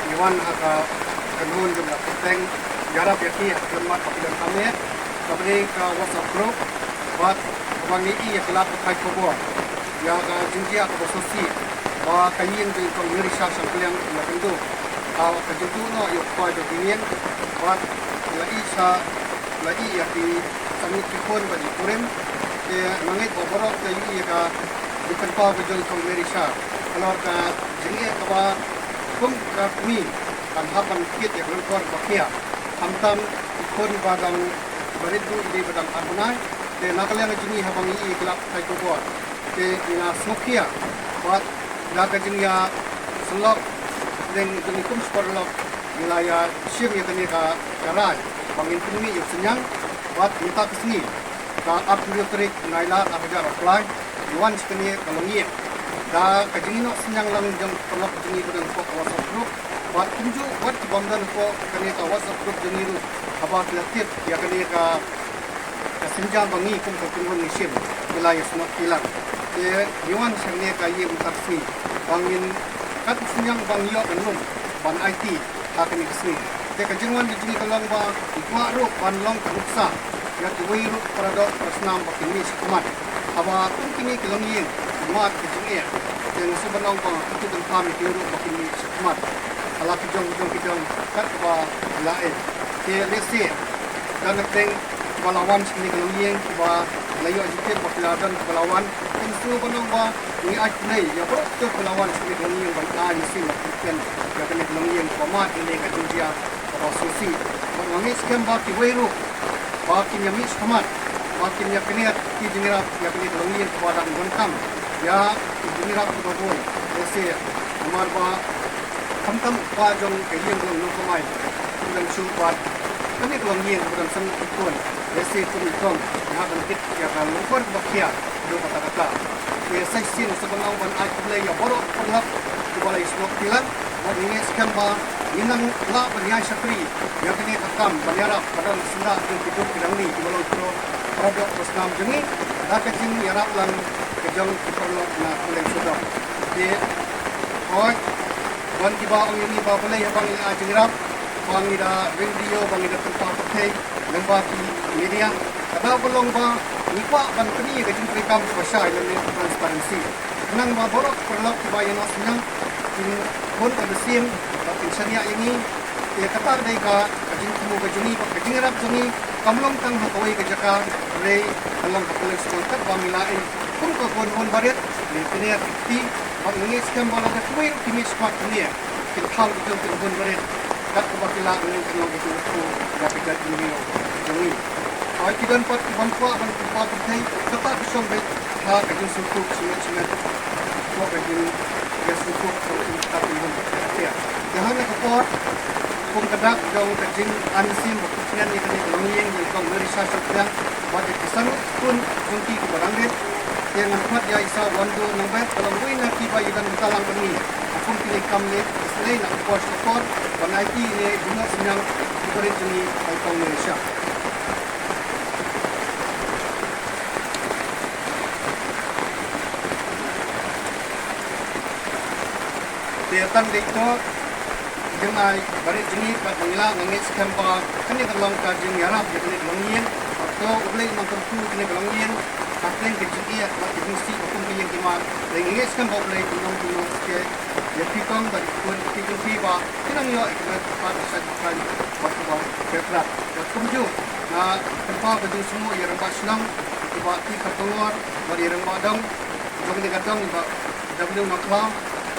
Ngi wan ha ka kynhun jong ka kyrteng Ïarap Ïa Ki ha ka khyllipmat ba ki donkam eh. Kaba dei ka WhatsApp group, bad kaba ngi ïohi ïa ka lad pathai khubor ïa ka jingjia kaba sngewsih ba ka ïing jong i Kong Mary Shah Shangpliang ka la kynduh ha ka jingduh noh ïa u kpa jong ka ïing, bad la ïohi sha, la ïohi ïa ki samit ki khun bad ki kurim. Te nga ngeit ba baroh ki la ïohi ïa ka jingpynpaw ka jong i Kong Mary Shah halor ka jingeh kaba kum ka kmie kan hap ban kit ïa ka longkor ba khia, khamtam ki khun ba dang barit ruh ki dei ba dang ar bnai. Te na ka liang ka jong ngi haba ngi ïohi ïa ki lad pathai khubor, te ngi la sngewkhia bad da ka jingïasyllok lem jong ngi kum shi paralok, ngi la ïa shim ïa kane ka, ka rai ba ngin pynmih ïa u synñiang. Bad mynta ka sngi, ka arphew tarik Nailar arhajar arphew lai, ngi wan sha kane ka longïing da ka jingïehnoh synñiang lang jong ki paralok jong ngi ba don hapoh ka WhatsApp group, bad kumjuh wat ki bym don hapoh kane ka WhatsApp group jong ngi ruh, haba ki la tip ïa kane ka, ka synñiang ba ngi kum ka kynhun ngi shim, ngi la ïasnoh kti lang. Te ngi wan sha kane ka ïing mynta ka sngi ba ngin, kat ka synñiang ba ngi ïoh ban lum ban aiti ha kane ka sngi. Te ka jingwan ka jong ngi ka long ba ngi kwah ruh ban long ka nuksa ïa kiwei ruh para doh para snam ba kin mih shakhmat, haba kum kine ki longïing ki mad ka jingeh. Te nga sngewbha ban ong ba ngi kyntu kynpham ïa ki ruh ba kin mih shakhmat ha la ki jong ki jong ki jong kat kaba la eh. Te lehse don na pdeng kiba la wan sha kane ka longïing, kiba la ïoh jingtip ba ki la don kiba la wan. Te nga sngewbha ban ong ba ngi ai khublei ïa baroh kiba la wan sha kane ka longïing ban ai mynsiem bad kyrpang ïa kane ka longïing kaba mad ïa kane ka jingjia kaba sngewsih. Bad nga ngeit skhem ba kiwei ruh ba kin ïa mih shakhmat, ba kin ïa kniat ki jingïarap ïa kane ka longïing kaba dang donkam ïa ki jingïarap kiba bun. Lehse namar ba khamtam u kpa jong ka ïing u long nongkamai, u dang shu bat kane ka longïing kaba dang san ki khun, lehse kum i Kong, ïa ban kit ïa ka longkor kaba khia haduh katta katta. Te sa shisien sa ban ong ban ai khublei ïa baroh paralok kiba la ïasnoh kti lang. Bad ngi ngeit skhem ba ngin nang lah ban ïai shakri ïa kane ka kam ban ïarap ba don syndah jong ki duk ki dangli kiba long ki para doh para snam jong ngi da ka jingïarap lang ka jong ki paralok na Khulleng Sawdong. Te hooid, don kiba ong ïa ngi ba balei haba ngi la ai jingïarap ba ngi da ring dio, ba ngi da pynpaw pyrthei lyngba ki media. Ka daw ka long ba ngi kwah ban pyni ïa ka jingtrei kam kaba shai lane transparency, khnang ba baroh paralok kiba ïa noh synñiang kin bun ka mynsiem bad kin shaniah ïa ngi. Te kata ka dei ka, ka jingthmu ka jong ngi bad ka jingïarap jong ngi kam long tang ha kawei ka jaka, hynrei ka long ha Khulleng Sawdong kat ba ngi la ïeng kum ka kynhun barit, ngin kniat kti. Bad ngi ngeit skhem ba lada kiwei ruh ki mih shakhmat hangne, kin thaw ki jong ki bun barit kat kaba ki lah, ngin pynlong ka jingkyrkhu ïa ka jaitbynriew jong ngi. Hooid, ki don pat ki bym kwah ban pynpaw pyrthei, kata ka shong beit ha ka jingsngewthuh shimet shimet, ko ka jingïasngewthuh ka jingkyrkhu. Te ha kane ka por, kum ka dak jong ka jingai mynsiem bad kyrteng ïa kane ka longïing jong i Kong Mary Shah Shangpliang bad ïa ki san ngut khun jong ki kiba dang rit, te ngan khot ïa i Sir Wando Nongbet, ka long uwei na kiba ïadon bynta lang bad ngi ha kum kine ki kam leh isynei na ka por sha ka por ban aiti ïa i jingnoh synñiang u barit jong ngi, i Kong Mary Shah. Te tang dei to ka jingai barit jong ngi katba ngi lah, nga ngeit skhem ba kane ka long ka jingïarap ïa kane ka longïing. Bad to U Blei un nang kyrkhu ïa kane ka longïing hapdeng ka jingeh bad ka jingsih ba kum ka ïing ki mad. Te nga ngeit skhem ba U Blei un nang kyrkhu ïa phi Kong bad ïa ki khun ki jong phi ba kin nang ïoh ïa ka met kaba shait ba khlaiñ bad kaba kyrpad. Bad kumjuh nga pynpaw ka jingsngewnguh ïa i Rangbah Shnong, i Bah T. Kharkongor bad ïa i Rangbah Dong jong kane ka dong, i Bah W. Nongkhlaw,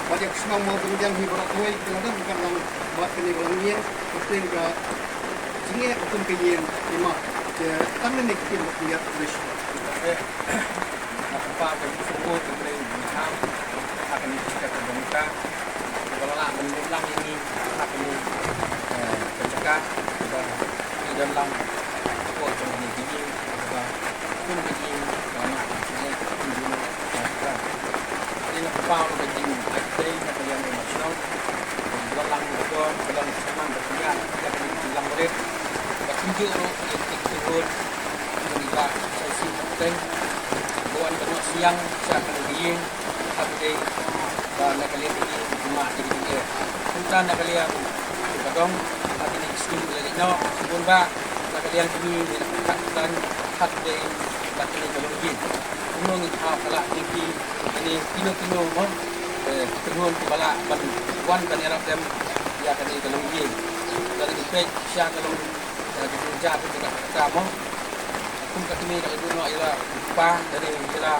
bad ïa ka shnong Mawbyndiang hi baroh kawei, ki la don ryngkat lang bad kane ka longïing hapdeng ka jingeh ba kum ka ïing i mad. Te tang nangne ki ktien ba khyndiat. Khublei shibun. Nga pynpaw ka jingsngewnguh, U Blei un nang ïarap ha kane ka jaka kaba mynta, kaba la lah ban ïoh lang ïa ngi ha kane, eh, ka jaka kaba ngi don lang hapoh jong kane ka ïing kaba kum ka ïing ba mad, ka jingeh ka kum jingmut ka jingkyrpad. Te nga pynpaw ruh ka jingai khublei na ka liang u Rangbah Shnong ba u la wan lang da ka bor, ka long ka sngewbha ban pynïaid ïa kane ka jinglang barit. Bad kumjuh ruh ïa ki kynhun jong i Bah Saisim Kharpeteng ba wan ban noh synñiang sha kane ka ïing, haba dei ba na ka liang ka ïing ki mad ïa ka jingeh. Kumta na ka liang ka dong, ha kine ki sngi ba la leit noh, bun bah na ka Ïa kane ka kat tan kat dei bad kane ka longïing. Kumno ngi thaw ka la jingki kane kino kino mo, eh, ki kynhun kiba lah ban wan ban ïarap lem ïa kane ka longïing. Lada ngi peit sha ka long, eh, ka jingjia ka jaka ka mo. Kum ka kmie ka la duh noh ïa la pa, lane ïa la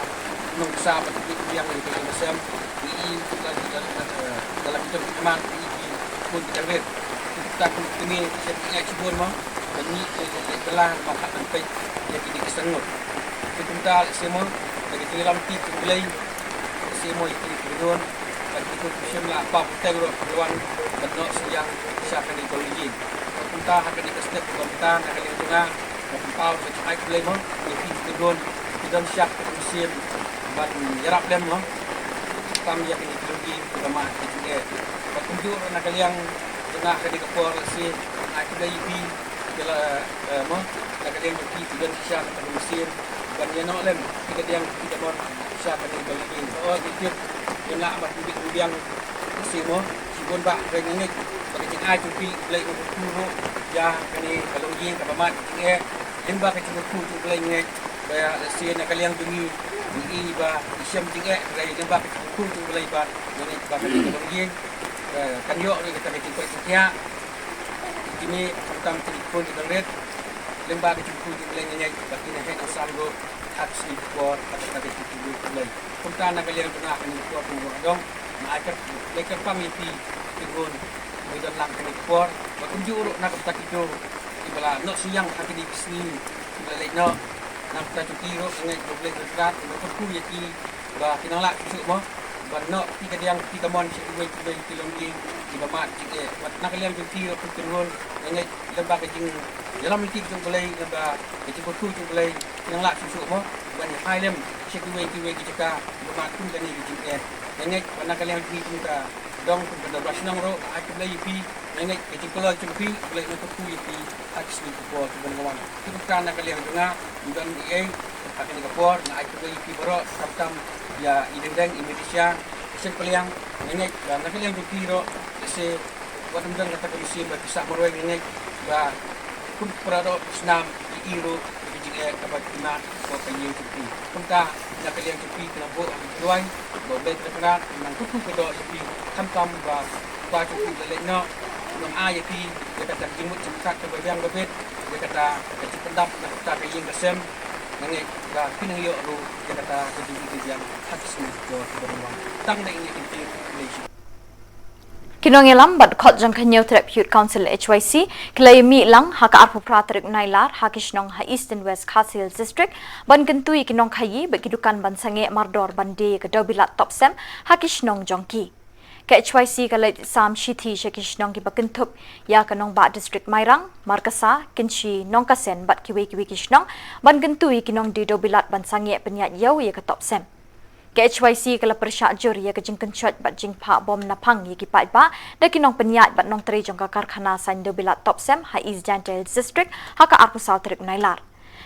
nongsa ba ki biang ïa ka ïing ka sem. Ngi i la la la la la la ki jong ki khmat, ngi i ki khun ki jingrit. Kita kum ka kmie ki shem ki ngai shibun mo. Ba ngi i i i la ba hap ban peit ïa kine ki seng ngut. Te kumta lehse mo, da ka jingïalam ki jong U Blei, lehse mo ïa kine ki kynhun, ba ki kynhun ki shem la ba puteng ruh ki wan ban noh shu ïang sha kane ka longïing. Ba kumta ha kane ka step ba kumta na ka liang jong nga, ba kumta ba ka jingai U Blei mo, ïa ki kynhun ki don sha ka mynsiem ban ïarap lem mo. Tam ïa kine ki longïing kiba mad ki jingeh. Ba kumjuh ruh na ka liang jong nga ha kane ka por lehse nga ai khublei ïa phi, ïa la, eh, mo, na ka liang jong phi ki don sha ka mynsiem ban ïa noh lem ki kadiang ki kamon sha kane ka longïing. Ba ïa tip ïa nga ba ki bit biang lehse mo, shibun ba hynrei nga ngeit ba ka jingai jong phi U Blei un kyrkhu ruh ïa kane ka longïing kaba mad ki jingeh. Lyngba ka jingkyrkhu jong U Blei nga ngeit ba lehse na ka liang jong ngi, ngi i ba ngi shem jingeh, hynrei lyngba ka jingkyrkhu jong U Blei ba nga ngeit ba kane ka longïing, eh, kan ïoh ruh ïa kata ka jingkoit jingkhiah. Kine khamtam kine ki khun ki jingrit, lyngba ka jingkyrkhu jong U Blei nga ngeit ba kin ïa heh nongsan ruh ha ki sngi ki por ha kata ka jingkyrkhu jong U Blei. Kumta na ka liang jong nga ha kane ka por kumba nga dang, nga ai kyrpang, nga ai kyrpang ïa phi ki khun kiba don lang ha kane ka por, ba kumjuh ruh na ka bynta kito kiba la noh shu ïang ha kine ki sngi kiba la leit noh. Na ka bynta jong ki ruh nga ngeit ba U Blei Trai Kynrad un kyrkhu ïa ki ba kin nang lah shuh shuh mo ban noh ki kadiang ki kamon sha kiwei kiwei ki longïing kiba mad jingeh. Bad na ka liang jong ki ruh ki kynhun nga ngeit lyngba ka jingïalam ïa ki jong U Blei, lyngba ka jingkyrkhu jong U Blei, kin nang lah shuh shuh mo ban ïa phai lem sha kiwei kiwei ki jaka kiba mad kum kane ka jingeh. Nga ngeit ba na ka liang jong ngi kum ka dong kum ka Dorbar Shnong ruh nga ai khublei ïa phi. Nga ngeit ka jingkloi jong phi U Blei un kyrkhu ïa phi ha ki sngi ki por kiban wan. Kumta na ka liang jong nga, ym don ei ei ha kane ka por, nga ai khublei ïa phi baroh, khamtam ïa i Dengdeng, i Merisha, i Seng Pliang. Nga ngeit ba na ka liang jong phi ruh lehse wat ym don kata ka mynsiem ba phi sah marwei, nga ngeit ba kum para doh ki snam ki i ruh ïa ka jingeh kaba ki mad hapoh ka ïing jong phi. Kumta na ka liang jong phi ki nang buh ha ka jingduwai ba U Blei Trai Kynrad un nang kyrkhu kyrdoh ïa phi, khamtam ba u kpa jong phi u la leit noh, un nang ai ïa phi ïa kata ka jingmut jingpyrkhat kaba biang ba bit, ïa kata ka jingpyndap na kata ka ïing ka sem. Nga ngeit ba phin nang ïoh ruh ïa kata ka jingim ka jingbiang ha ki sngi ki por kiban wan. Tang da ine i kynti, khublei shibun. Ki nongïalam bad khot jong ka Hynñiewtrep Youth Council, H Y C, ki la ïamih lang ha ka arphew phra tarik Nailar ha ki shnong ha East and West Khasi Hills District ban kyntu ïa ki nongkhaïi bad ki dukan ban sangeh mardor ban die ïa ka dewbilat Topsem ha ki shnong jong ki. Ka H Y C ka la sam shithi sha ki shnong kiba kynthup ïa ka nongbah District Mairang, Markasa, Kynshi, Nongkasen bad kiwei kiwei ki shnong ban kyntu ïa ki nongdie dewbilat ban sangeh pynïaid ïew ïa ka Topsem. Ka H Y C ka la pyrshah jur ïa ka jingkynshoit bad jingphah bom naphang ïa ki paidbah da ki nongpynïaid bad nongtrei jong ka karkhana saiñ dewbilat Topsem ha East Jaintia Hills District ha ka arphew saw tarik Nailar.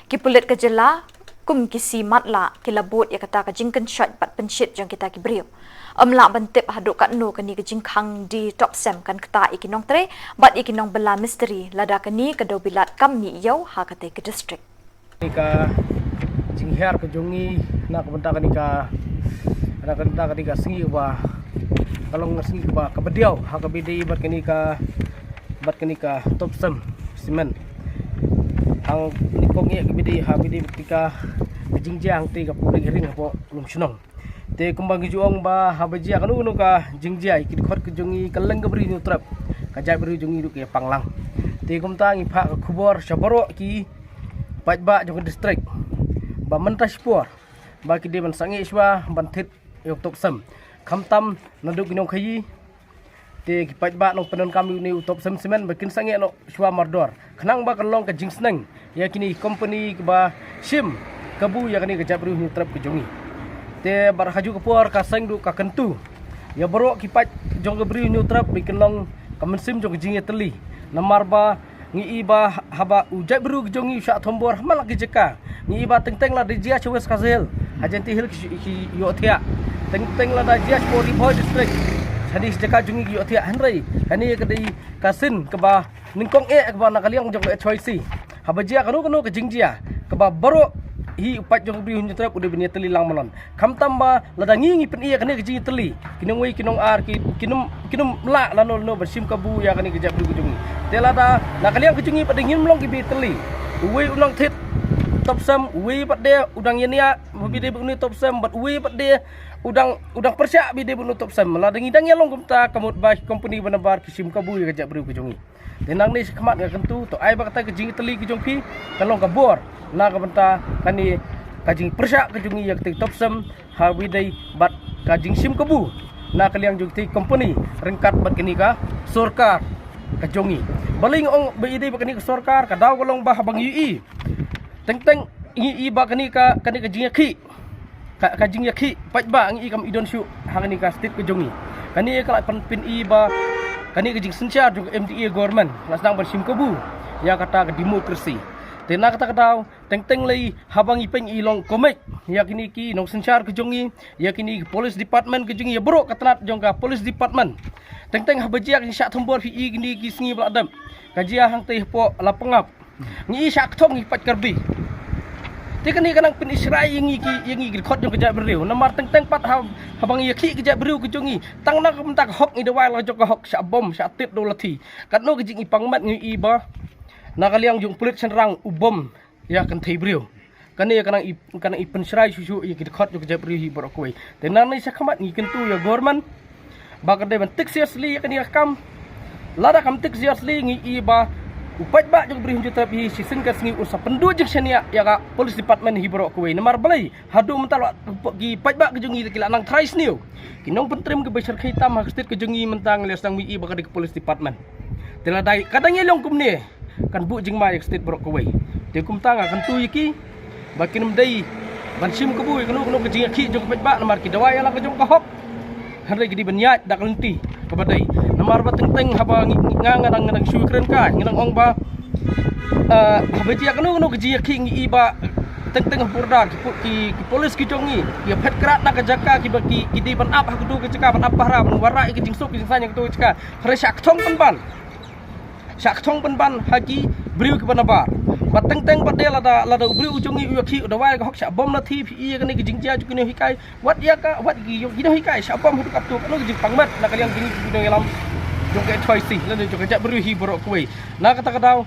Ki pulit ka jylla kum ki C. Matlah ki la bud ïa kata ka jingkynshoit bad pynshit jong kita ki briew. Ym lah ban tip haduh katno kane ka jingkhang die Topsem kan ktah ïa ki nongtrei bad ïa ki nongbylla mistri lada kane ka dewbilat kam mih ïew ha katei ka district. Kane ka jinghiar ka jong ngi na ka bynta kane ka, na ka bynta kane ka sngi kaba, ka long ka sngi kaba, kaba diaw ha kaba ïadei bad kane ka, bad kane ka Topsem Cement. Hangtei kong eh kaba ïadei ha kaba ïadei bad kane ka, ka jingjia hangtei ka public hearing hapoh Lumshnong. Te kumba ngi ju ong ba haba jia kano kano ka jingjia, ki dkhot ka jong ngi, ka lyngba Bri Hynñiewtrep, ka jaitbynriew jong ngi ruh ka ïapang lang. Te kumta ngi phah ka khubor sha baroh ki paidbah jong ka district ba mynta shipor ba ki dei ban sangeh shuwa ban thied ïa u Topsem, khamtam naduh ki nongkhaïi. Te ki paidbah nongpyndonkam ïa une u Topsem Cement ba kin sangeh noh shuwa mardor, khnang ba kan long ka jingsneng ïa kine ki company kiba shim kabu ïa kane ka jaitbynriew Hynñiewtrep ka jong ngi. Te bad ha kajuh ka por ka seng ruh ka kyntu ïa baroh ki paid jong ka Bri Hynñiewtrep ba kin long ka mynsiem jong ka jingïatylli, namar ba ngi i ba haba u jaitbynriew ka jong ngi u shah thombor ha man la ki jaka, ngi i ba teng teng lada jia sha West Khasi Hills, ha Jaintia Hills ki, ki ïohthiah. Teng teng lada jia sha Ri Bhoi District, ha kine ki jaka jong ngi ki ïohthiah. Hynrei kane ka dei ka sien kaba nyngkong eh kaba na ka liang jong ka H Y C Haba jia kano kano ka jingjia kaba baroh hi u paid jong ka Bri u Hynñiewtrep u dei ban ïatylli lang manon. Khamtam ba lada ngi ngi pyn-i ïa kane ka jingïatylli, ki nongwei ki nongar ki, ki nym, ki nym lah lano lano ban shim kabu ïa kane ka jaitbynriew ka jong ngi. Te lada na ka liang ka jong ngi pat de ngim long kiba ïatylli. Uwei u nongthied topsem, uwei pat de u dang ïania ba i dei bad une u topsem, bad uwei pat de u dang, u dang pyrshah ba i dei bad une u topsem. Lada ngi dang ïalong kumta, ka mut ba ki kompani ba nabar ki shim kabu ïa ka jaitbynriew ka jong ngi. Te nangne shakhmat nga kyntu, to ai ba kata ka jingïatylli ka jong phi kan long ka bor na ka bynta kane ka jingpyrshah ka jong ngi ïa kata ka topsem, haba i dei bad ka jingshim kabu na ka liang jong kata ka kompani ryngkat bad kane ka sorkar ka jong ngi. Balei nga ong ba i dei bad kane ka sorkar? Ka daw ka long ba haba ngi ïohi, teng teng ngi ïohi ba kane ka, kane ka jingïakhih, ka, ka jingïakhih paidbah ngi ïohi kam i don shuh ha kane ka state ka jong ngi. Kane ka la pyn, pyn-i ba kane ka jingsynshar jong ka M D A government la sdang ban shim kabu ïa kata ka democracy. Te na kata ka daw, teng teng lei haba ngi pyn-i long kumne ïa kine ki nongsynshar ka jong ngi, ïa kine ki police department ka jong ngi, ïa baroh ka tnat jong ka police department. Teng teng haba jia ka jingshah thombor phi i kine ki sngi ba la dep, ka jia hangtei hapoh Lapangap. Ngi i shah kthong ngi paid Karbi. Te kane ka nang pyn-i shrai ïa ngi ki, ïa ngi ki dkhot jong ka jaitbynriew. Namar teng teng pat ha, haba ngi ïakhih ka jaitbynriew ka jong ngi, tang na ka bynta ka hok ngi dawai la jong ka hok, shah bom, shah tied da u lathi. Katno ka jingipang met ngi i ba na ka liang jong pulit shynrang u bom ïa ka kynthei briew. Kane ka nang i, ka nang i pynshrai shuh shuh ïa ki dkhot jong ka jaitbynriew hi baroh kawei. Te nangne shakhmat ngi kyntu ïa government ba ka dei ban take seriously ïa kane ka kam. Lada kam take seriously ngi i ba u paidbah jong ka Bri u Hynñiewtrep hi shisien ka sngi un sa pynduh jingshaniah ïa ka police department hi baroh kawei. Namar balei? Haduh mynta la ki paidbah ka jong ngi ki la nang trai sniew. Ki nongpyntrim kiba shyrkhei tam ha ka state ka jong ngi mynta ngi la sdang mih i ba ka dei ka police department. Te lada ka dang ïalong kumne kan buh jingma ïa ka state baroh kawei. Te kumta nga kyntu ïa ki ba kin ym dei ban shim kabu ïa kano kano ka jingïakhih jong ka paidbah namar ki dawai ïa la ka jong ka hok. Hynrei ki dei ban ïaid da ka lynti kaba dei. Namar ba teng teng haba ngi, ngi, nga, nga dang, nga dang shu kren kai, nga dang ong ba, eh, haba jia kano kano ka jingïakhih ngi i ba teng teng ha border ki pu-, ki, ki police ki jong ngi ïa phet krad na ka jaka kiba ki, ki dei ban ap ha katu ka jaka, ban ap pahara, ban wanrah ïa ka jingsuk ka jingsaiñ ha katu ka jaka. Hynrei shah kthong pynban. Shah kthong pynban ha ki briew kiba nabar. Ba teng teng pat de lada, lada u briew u jong ngi u ïakhih u dawai ka hok shah bom lathi, phi i ïa kane ka jingjia jong ki nonghikai. Wat ïa ka, wat ki, ki nonghikai shah bom haduh katto, katno ka jingpang met na ka liang jong ngi ki nongïalam jong ka H Y C lane jong ka jaitbynriew hi baroh kawei. Na kata ka daw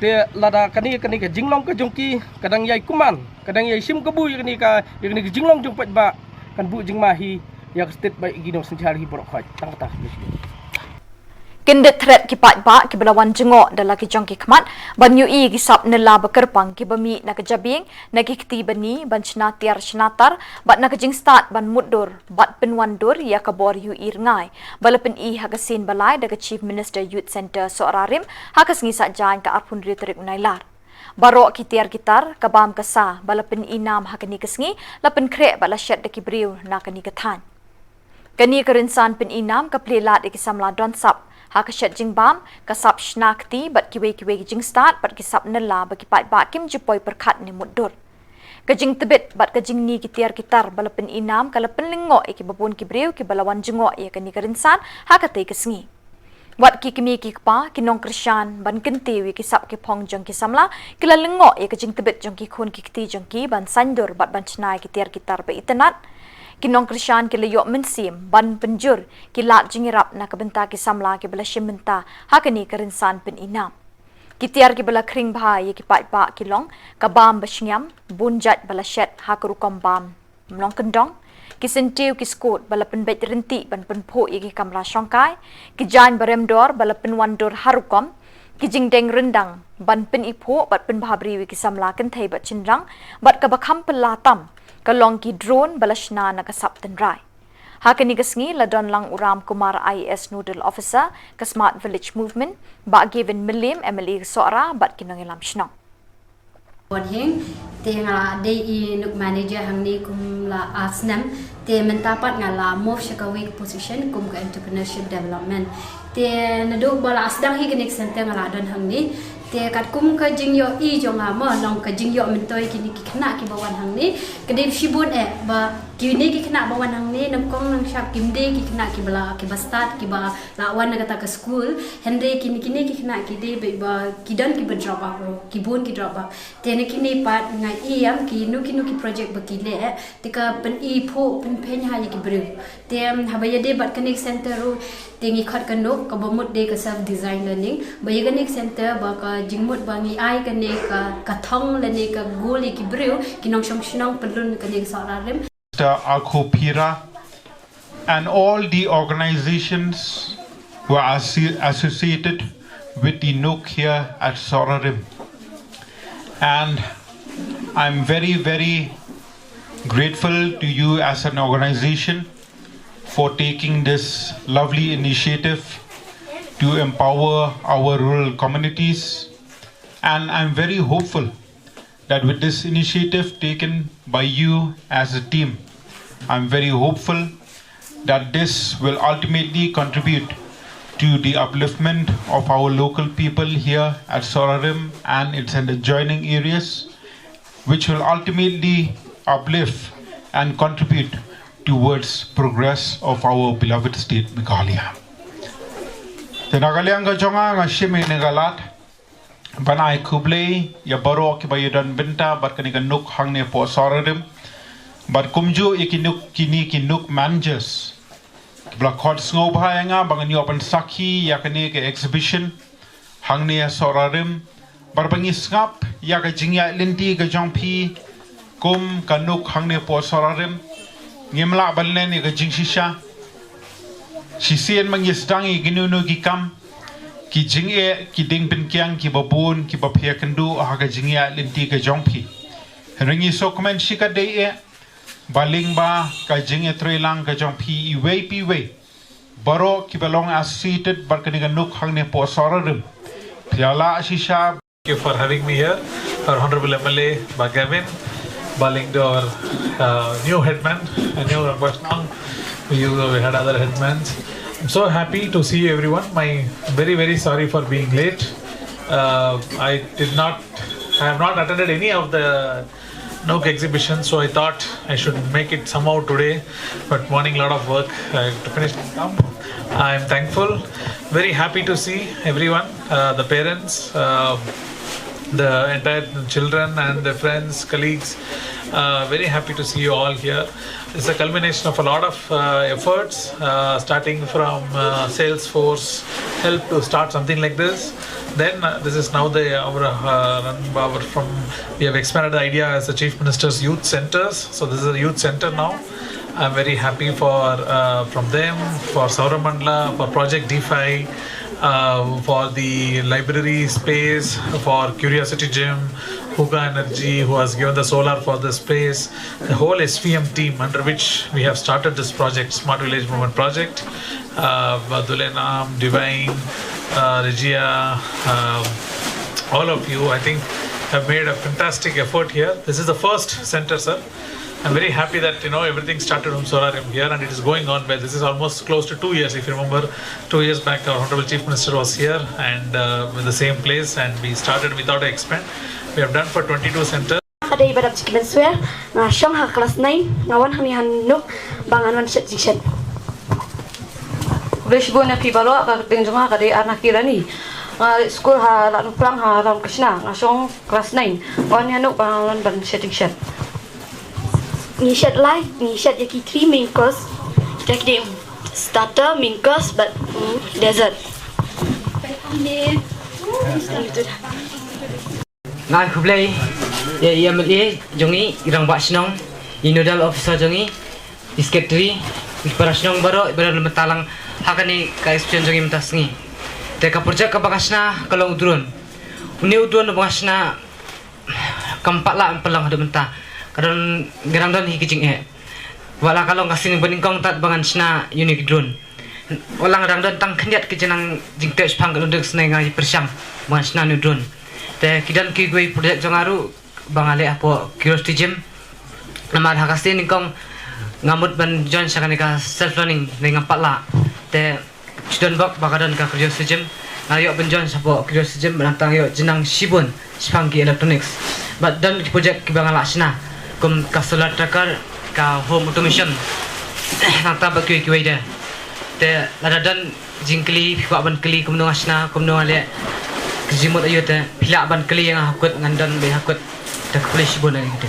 te lada kane, kane ka jinglong ka jong ki ka dang ïai kumne, ka dang ïai shim kabu ïa kane ka, ïa kane ka jinglong jong paidbah, kan buh jingma hi ïa ka state bad ïa ki nongsynshar hi baroh khoit. Tang kata. Kyndit thret ki paidbah kiba la wan jngoh da la ki jong ki khmat ban ïohi ïa ki sap nylla ba kyrpang kiba mih na ka jabieng, na ki kti bani, ban shna tiar shna tar bad na ka jingstad ban mutdur bad pynwandur ïa ka bor ïohi rngai ba la pyn-i ha ka sien ba lai da ka Chief Minister Youth Centre Sohra Rim ha ka sngi Saitjaiñ ka arphew hynriew tarik u Nailar. Baroh ki tiar ki tar, ka bam ka sa ba la pyn-i nam ha kane ka sngi la pynkhreh bad la shet da ki briew na kane ka thaiñ. Kane ka rynsan pyn-i nam ka plie lad ïa ki samla don sap ha ka shet jingbam, ka sap shna kti bad kiwei kiwei ki jingstad bad ki sap nylla ba ki paidbah kim ju poi pyrkhat ne mutdur. Ka jingtbit bad ka jingni ki tiar ki tar ba la pyn-i nam ka la pynlyngngoh ïa kiba bun ki briew kiba la wan jngoh ïa kane ka rynsan ha katei ka sngi. Wat ki kmie ki kpa, ki nongkyrshan, ban kyntiew ïa ki sap ki phong jong ki samla, ki la lyngngoh ïa ka jingtbit jong ki khun ki kti jong ki ban saiñdur bad ban shna ïa ki tiar ki tar ba itynnad. Ki nongkyrshan ki la ïoh mynsiem ban pynjur ki lad jingïarap na ka bynta ki samla kiba la shim bynta ha kane ka rynsan pyn-i nam. Ki tiar kiba la khring bha ïa ki paidbah ki long ka bam ba shngiam, bun jait ba la shet ha ka rukom bam mlong kyndong, ki syntiew ki skut ba la pynbeit ryntih ban pynphuh ïa ki kamra shongkai, ki jaiñ ba rem dor ba la pynwandur ha rukom, ki jingdeng ryndang ban pyn-i phuh bad pynbha briew ïa ki samla kynthei bad shynrang, bad kaba kham pynlah tam ka long ki drone ba la shna na ka sap tynrai. Ha kane ka sngi la don lang u Ram Kumar I A S Nodal Officer ka Smart Village Movement, Bah Gavin Mylliem M L A ka Sohra bad ki nongïalam shnong. Bon hing, te nga la dei i nuk manager hangne kum la ar snem, te mynta pat nga la move sha kawei ka position kum ka entrepreneurship development. Te naduh ba la sdang hi kane ka center nga la don hangne, Te katkum ka jingïohi jong nga mo, long ka jingïoh myntoi kine ki khynnah kiba wan hangne, ka dei shibun eh ba kine ki khynnah ba wan hangne, nangkong nangshap kim dei ki khynnah kiba la, kiba stad, kiba la wan na kata ka school. Hynrei kine, kine ki khynnah ki dei ba, ba ki don kiba drop out ruh, ki bun ki drop out. Te na kine pat nga ïam kino kino ki project ba ki leh, te ka pyni phuh pynphieng ha ïa ki briew. Te, um, haba ïadei bad kane ka center ruh, te ngi khot ka NOOC, kaba mut dei ka self design learning. Ba ïa kane ka center ba ka jingmut ba ngi ai kane ka, ka thong lane ka goal ïa ki briew, ki nongshong shnong pynlong kane ka Sohra Rim. Mister Akho Phira and all the organizations who are assi-, associated with the NOOC here at Sohra Rim. And I'm very, very grateful to you as an organization for taking this lovely initiative to empower our rural communities. And I'm very hopeful that with this initiative taken by you as a team, I'm very hopeful that this will ultimately contribute to the upliftment of our local people here at Sohra Rim and its adjoining areas, which will ultimately uplift and contribute towards progress of our beloved state Meghalaya. Te na ka liang ka jong nga, nga shim ïa kane ka lad ban ai khublei ïa baroh kiba ïadon bynta bad kane ka NOOC hangne hapoh Sohra Rim, bad kumjuh ïa ki NOOC, kine ki NOOC managers kiba la khot sngewbha ïa nga ba ngan ïoh ban sakhi ïa kane ka exhibition hangne ha Sohra Rim, bad ba ngi sngap ïa ka jingïaid lynti ka jong phi kum ka NOOC hangne hapoh Sohra Rim. Ngim lah ban len ïa ka jingshisha. Shisien ma ngi sdang ïa kino kino ki kam, ki jingeh, ki dieng pynkiang kiba bun kiba phi ïakynduh ha ka jingïaid lynti ka jong phi. Hynrei ngi sngewkmen shikatdei eh ba lyngba ka jingïatreilang ka jong phi iwei pa iwei, baroh kiba long associated bad kane ka NOOC hangne hapoh Sohra Rim, phi la lah shisha. Thank you for having me here, our Honorable M L A, Bah Gavin, Bah Lyngdoh, uh, new headman, a new Rangbah Shnong. You, we had other headmans. I'm so happy to see everyone. My very, very sorry for being late. Uh, I did not, I have not attended any of the NOOC exhibition, so I thought I should make it somehow today. But morning, lot of work. I have to finish and come. I'm thankful, very happy to see everyone, uh, the parents, uh, the entire children and the friends, colleagues. Uh, very happy to see you all here. It's a culmination of a lot of, uh, efforts, uh, starting from, uh, Salesforce help to start something like this. Then, uh, this is now the, our, uh, run, our from, we have expanded the idea as the Chief Minister's Youth Centers. So this is a youth center now. I'm very happy for, uh, from them, for Sohra Rim Mandala, for Project DeFi, uh, for the library space, for Curiosity Gym, Hookah Energy, who has given the solar for the space, the whole S V M team under which we have started this project, Smart Village Movement Project, uh, Dule Naam, Divine, uh, Regia, um, all of you, I think, have made a fantastic effort here. This is the first center, sir. I'm very happy that, you know, everything started from Sohra Rim here and it is going on well. This is almost close to two years. If you remember, two years back, our Honorable Chief Minister was here and, uh, with the same place, and we started without a expand. We have done for twenty-two centers. Ka dei Bah Dapchiki Mynswer, nga shong ha klas nine, nga wan hangne ha NOOC ba ngan wan shet jingshet. Khublei shibun ïa phi baroh, ka kyrteng jong nga ka dei Arnaki Rani. Nga leit skul ha Ladnuplang ha Ramakrishna, nga shong klas nine. Nga wan ïa NOOC ba ngan wan ban shet jingshet. Ngi shet lai, ngi shet ïa ki three main course. Kita ki dei starter, main course bad, mm, dessert. Nga ai khublei ïa i M L A jong ngi, i Rangbah Shnong, i Nodal Officer jong ngi, i Secretary, i para shnong baroh, i baroh lem bynta lang ha kane ka exhibition jong ngi mynta sngi. Te ka project kaba nga shna ka long u drone. Une u drone ba nga shna kam pat lah ban pynlong haduh mynta. Ka don, ka dang don hi ka jingeh. Wat la ka long ka sngi banyngkong tad ba ngan shna ïa une u drone. Wat la nga dang don tang khyndiat ki jingnang jingteh shipang ka lyndet, ka sngi nga ïa pyrshang ba ngan shna une u drone. Te ki don kiwei project jong nga ruh ba nga leh hapoh Curiosity Gym. Namar ha ka sngi nyngkong nga mut ban join sha kane ka self learning ne ngam pat lah. Te shu don bok ba ka don ka Curiosity Gym. Nga ïoh ban join shapoh Curiosity Gym bad nangta nga ïoh jingïalang shibun shaphang ki electronics. Bad don ki project kiba nga lah shna kum ka solar tracker, ka home automation, nangta bad kiwei kiwei de. Te lada don jingkylli, phi kwah ban kylli kumno nga shna, kumno nga leh, ka jingmut aïu te phi lah ban kylli ïa nga ha kut, ngan don beit ha kut. Te khublei shibun ïa kata.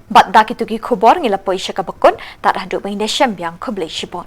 Bad da kito ki khubor ngi la poi sha kaba kut, tad haduh ban ïashem biang, khublei shibun.